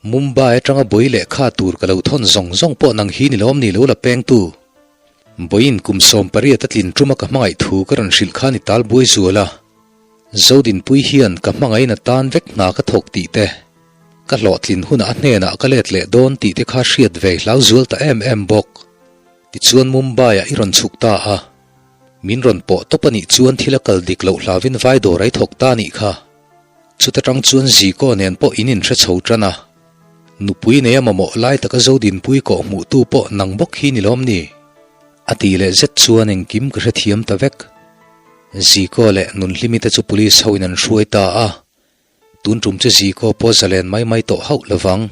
Mumbai atanga bawi lehkha tur ka lo thawn zawng zawng pawh nang hi ni lawm ni lo la pengtu. Bawiin kum 18 a tlin tuma ka hmangaih thu ka rawn hrilh khan i tal buai zual a. Zodinpui hian ka hmangaihna tan vek hna ka thawk tih te, Ka hlawhtlin hunah a hnenah ka let leh dawn tih te kha hriat ve hlau zual ta em em bawk. Tichuan Mumbai-ah i rawn chhuk ta a. Min rawn pawh tawp a nih chuan thil a kal dik loh hlauvin vai dawr ai thawk ta a nih kha. Chuta tang chuan Ziko nen pawh in inhre chho tan a. Nupui nei a mamawh lai taka Zodinpui kawh hmuhtu pawh nang bawk hi ni lawm ni? A tih leh zet chuan engkim ka hrethiam ta vek. Ziko leh Nunhlimi te chu police ho in an hruai ta a. Tun tum chu Ziko pawh zalen mai mai tawh hauh lovang.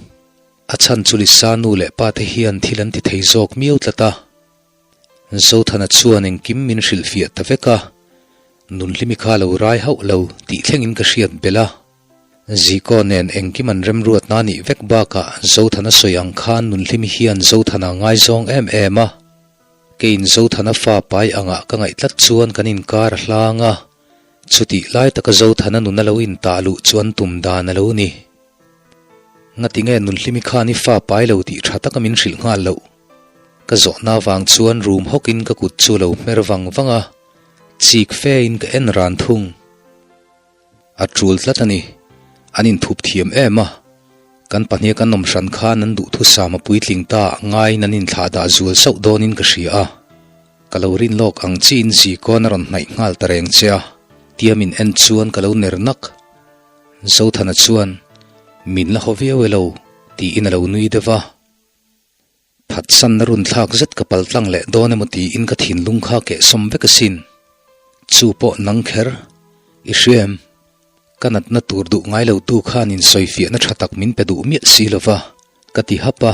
A chhan chu Lisa nu leh pa te hian thil an ti thei zawk miau tlat a. Zothana chuan engkim min hrilhfiah ta vek a, Nunhlimi kha lo rai hauh lo tih thlengin ka hriat belh a. Ziko nen engkim an remruatna nih vek bakah Zothana sawi ang khan Nunhlimi hian Zothana ngaizawng em em a. Keiin Zothana fa pai angah ka ngaih tlat chuan kan inkar a hlang a. Chutih lai taka Zothana nun a lo intah luh chuan tum dan a lo ni. Ngati nge Nunhlimi khan i fa pai lo tih tha taka min hrilh nghal loh? Ka zawhna avang chuan rum hawkin ka kut chu lo hmer vang vang a, chik fein ka en ran thung. A tul tlat a ni. An inthup thiam em a. Kan pahniha kan awm hran khan an duhthusam a puitling ta ngaiin an inthlah dah zual sauh dawnin ka hria a. Ka lo rin lawk ang chiin Zikawn a rawn hnaih nghal ta reng che a, tia min en chuan ka lo ner nak. Zothana chuan, Min la haw viau e lo, tiin a lo nui deuh a. Phatsanna runthlak zet ka paltlang leh dawn emaw tiin ka thinlung kha kehsawm vek asin. Chu pawh nang kher, i hria em? Ka natna tur duh ngai lo tu khan insawifiahna tha tak min pe duh miah si lo va, ka ti hap a.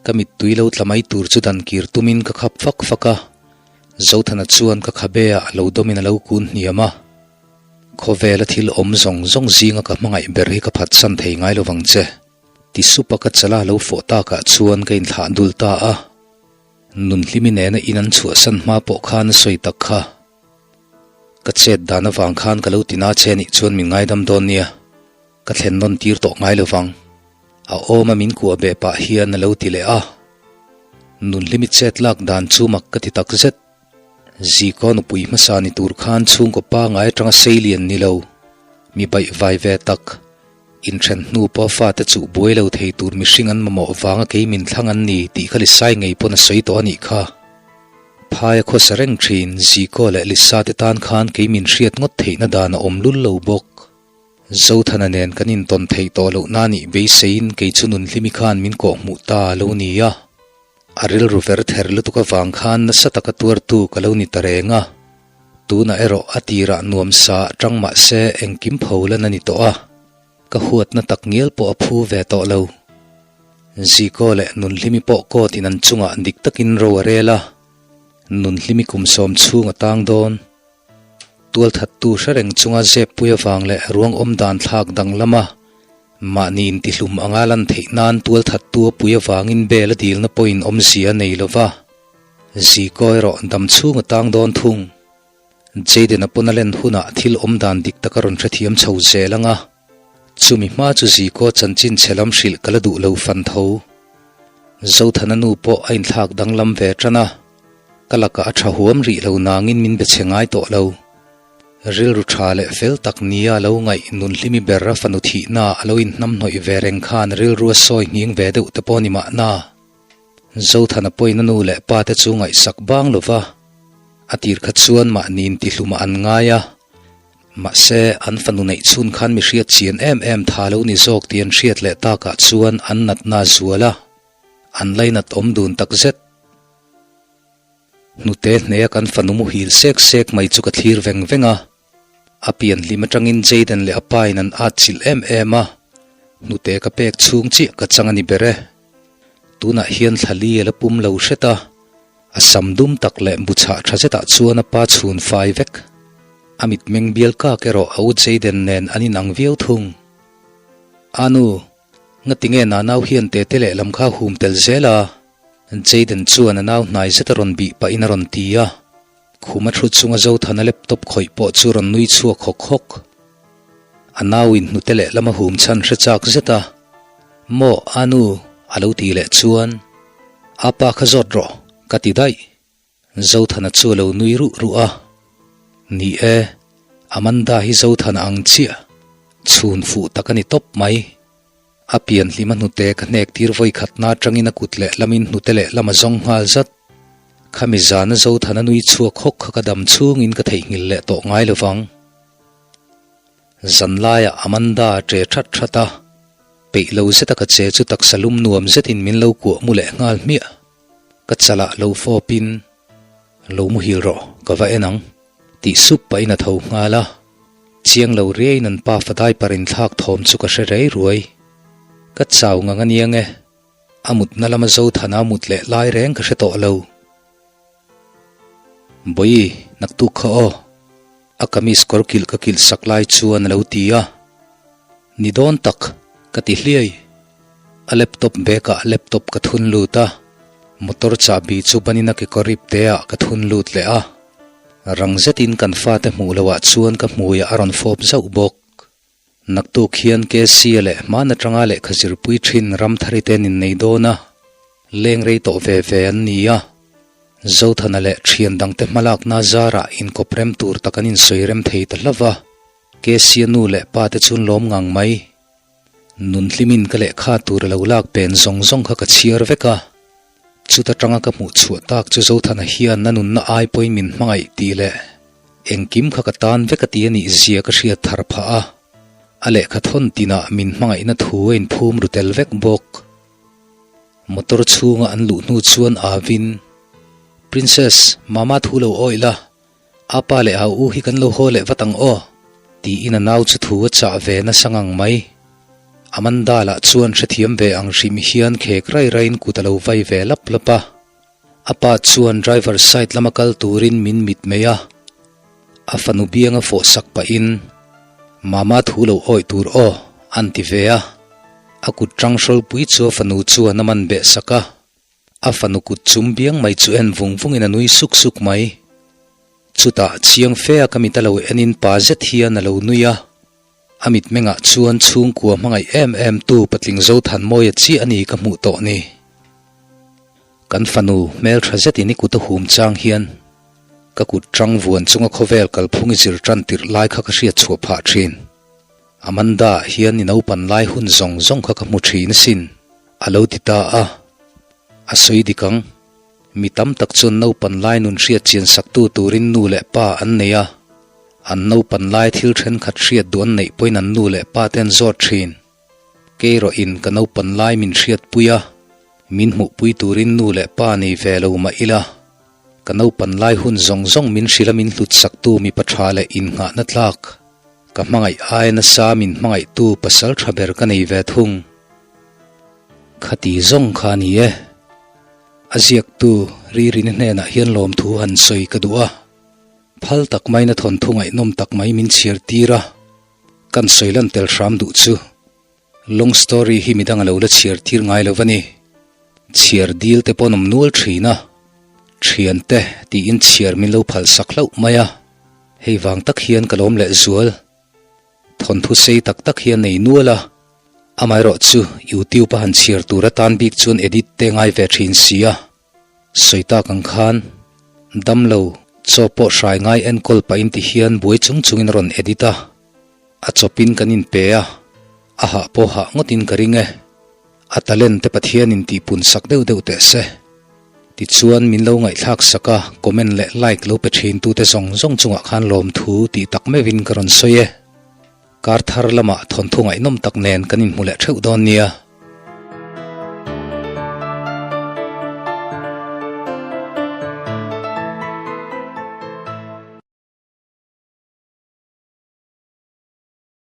Ka mittui lo tla mai tur chu dan kir tumin ka khap fak fak a. Zothana chuan ka khabe ah a lo dawmin a lo kun hniam a. Khawvela thil awm zawng zawng zinga ka hmangaih ber hi ka phatsan thei ngai lo vang che. Ti sup a ka chala lo fawh takah chuan ka inthlah dul ta a. Nunhlimi nena in an chhuahsan hma pawh khan a sawi tak kha. Ka chet dan avang khan ka lo ti na che nih chuan min ngaidam dawn nia. Ka thlen nawn tir tawh ngai lo vang. A awm a min kuah beh pah hian a lo ti leh a. Nunhlimi chet lak dan chu mak ka ti tak zet. Zikaw nupui hmasa ni tur khan chhungkaw pangai atanga seilian ni lo. Mi baih vai ve tak. Inthen hnu pawh fate chuh buai lo thei tur mihring an mamawh vanga kei min thlang an ni tih kha Lisai ngei pawn a sawi tawh a nih kha. Phaia khawsa reng thin Ziko leh Lisa te tan khan kei min hriat ngawt theihna dan a awm lul lo bawk. Zothana nen kan intawn theih tawh loh na nih beiseiin kei chu Nunhlimi khan min kawhhmuh ta a lo ni a. A rilru ver ther lutuk avang khan nasa taka tuartu ka lo ni ta reng a. Tunah erawh a tirah nuam sa tang mah se engkim pho lan a ni tawh a, ka huatna tak ngial pawh a phu ve tawh lo. Ziko leh Nunhlimi pawh court in an chungah dik takin ro a rel a, Nunhlimi kum sawm chhung a tang dawn. Tualthattu hre reng chunga zeppui avang leh ruang awm dan thlak danglama mahni intihlum anga lan theih nan tualthattu a pui avangin bail a dilna pawhin awmzia a nei lova. Ziko erawh dam chhung a tang dawn thung. Jayden-a pawn a len hunah thil awm dan dik tak a rawn hrethiam chho zel ang a, chumi hma chu Ziko chanchin chhe lam hrilh ka la duh lo fan tho. Zothana nu pawh a inthlak danglam ve tan a, ka lakah a tha huam rih lo nangin min be chhe ngai tawh lo. Rilru tha leh fel tak nia a lo ngaih Nunhlimi ber a fanu thihna a lo inhnamhnawih ve reng khan rilru a sawi nghing ve deuh te pawh ni mahna. Zothana pawhin a nu leh pa te chu ngaihsak bang lo va, a tir kha chuan mahni intihlumah an ngai a, mahse an fanu neih chhun khan mi hriat chian em em tha lo ni zawk tih an hriat leh takah chuan an natna a zual a, an lainat awm dun tak zet. Hnute hnea kan fanu muhil sek sek mai chu ka thlir veng veng a. A pian hlim atangin Jayden leh a pa in an at chilh em em a, hnute ka pek chhung chiah ka chang a ni ber e. Tunah hian thla li a la pum lo hret a, a sam dum tak leh bu chhah tha zetah chuan a pa chhun fai vek. A mitmeng bial kak erawh a u Jayden nen an inang viau thung. A nu, ngatinge nanau hian tete lehlam kha hum tel zel a? Jayden chuan a nau hnai zet a rawn bih pahin a rawn ti a. Khum a thut chunga Zothana laptop khawih pawh chu rawn nui chhuak hawk hawk. A nau in hnute leh lama hum chhan hre chak zet a, Maw, Anu, a lo ti leh chuan, Apa kha zawt rawh, ka ti daih. Zothana chu a lo nui ruh ruh a. Ni e, Amanda hi Zothana ang chiah, chhun fuh tak a ni tawp mai. A pian hlima hnute ka hnek tir vawi khatna atangin a kut leh lamin hnute leh lam a zawng nghal zat. Khami zana Zothana nui chhuak hawk kha ka dam chhungin ka theihnghilh leh tawh ngai lo vang. Zan laiah Amanda a ṭe ṭhat ṭhat a, peih lo zeta ka che chu taksa lum nuam zetin min lo kuah mu leh nghal hmiah. Ka chalah lo fawpin, Lo muhil rawh, ka va en ang. Tih sup pahin a tho nghal a, chiang lo riaiin an pa fa diaper inthlak thawm chu ka hre rei ruai. Ka chau ngang a niang e, a mutna lama Zothana mut leh lai reng ka hre tawh lo. Bawi, naktuk kha aw, a kamis kawr kilh ka kilh sak lai chuan a lo ti a. Ni dawn tak, ka ti hliai. A laptop bag ah laptop ka thun lut a, motor chahbi chu banin a kekawr ip te ah ka thun lut leh a. Rang zetin kan fate hmuh loh ah chuan ka hmuiah a rawn fawp zauh bawk. Naktuk hian KC-a leh hman atanga lehkha zirpui thin Ramthari te an innei dawn a, leng rei tawh ve ve an ni a. Zothana leh thian dangte hmalakna zarah inkawp rem tur tak an insawi rem thei ta hlauh a. Casey-a nu leh pa te chu an lawm ngang mai. Nunhlimin ka lehkha tur a lo lak pen zawng zawng kha ka chhiar vek a. Chuta tanga ka hmuh chhuah tak chu Zothana hian a nunna ai pawhin min hmangaih tih leh engkim kha ka tan vek a ti a nih zia ka hriat thar phah a. A lehkha thawn tinah min hmangaihna thu a inphum ru tel vek bawk. Motor chhunga an luh hnu chuan Avin, Princess, Mama thu lo awih la, Apa leh au u hi kan lo haw leh vat ang aw, tiin a nau chu thu a chah ve nasa ngang mai. Amanda lah chuan hrethiam ve ang hrim hian khek rai raiin kut a lo vai ve lap lap a. A pa chuan driver side lama kal turin min mitmei a, a fanu bianga fawh sak pahin, Mama thu lo awih tur aw, an ti ve a. A kut tang hrawlpui chu a fanu chuan a man beh sak a. A fanu kut chum biang mai chu en vung vungin a nui suk suk mai. Chutah chiang fe a ka mit a lo enin pa zet hian a lo nui a. A mitmengah chuan chhungkua hmangaih em em tu patling Zothanmawia chiah a ni ka hmuh tawh ni. Kan fanu hmeltha zetin i kut a hum chang hian ka kut tang vuan chunga khawvel kalphung i zir tan tirh lai kha ka hriat chhuah phah thin. Amanda hian i naupan lai hun zawng zawng kha ka hmu thin asin, a lo ti ta a. A sawi dik ang. Mi tam tak chuan naupan lai nun hriat chian saktu turin nu leh pa an nei a. An naupan lai thil thenkhat hriat duh an neih pawhin an nu leh pa te an zawt thin. Kei rawhin ka naupan lai min hriatpui a, min hmuhpui turin nu leh pa nei ve lo mah ila. Ka naupan lai hun zawng zawng min hrilh a min hlut saktu mipa tha leh innghahna tlak. Ka hmangaih aia nasa min hmangaihtu pasal tha ber ka nei ve thung. Khati zawng kha a ni e. A ziaktu Ririni hnenah hian lawmthu han sawi ka duh a. Phal tak maiin a thawnthu ngaihnawm tak mai min chhiar tir a. Kan sawi lan tel hram duh chu. Long story hi midang a lo la chhiar tir ngai lo va ni. Chhiar dil te pawh an awm nual thin a. Thian te tiin chhiar min lo phal sak hlauh mai a. Hei vang tak hian ka lawm leh zual. Thawnthu sei tak tak hi a nei nual a. Amaherawh chu YouTube a han chhiar tur atan bik chuan edit te ngai ve thin si a. Sawi tak ang khan damlo chaw pawh hrai ngai enkawl pahin ti hian buai chung chungin a rawn edit a. A chawpin kan inpe a, a hah pawh hah ngawtin ka ring e. A talent te Pathianin tihpun sak deuh deuh teh se. Tichuan min lo ngaihthlak sak a, comment leh like lo pe thin tute zawng zawng chungah khan lawmthu tih tak meuhin ka rawn sawi e. Kar thar lamah thawnthu ngaihnawm tak nen kan inhmu leh theuh dawn nia.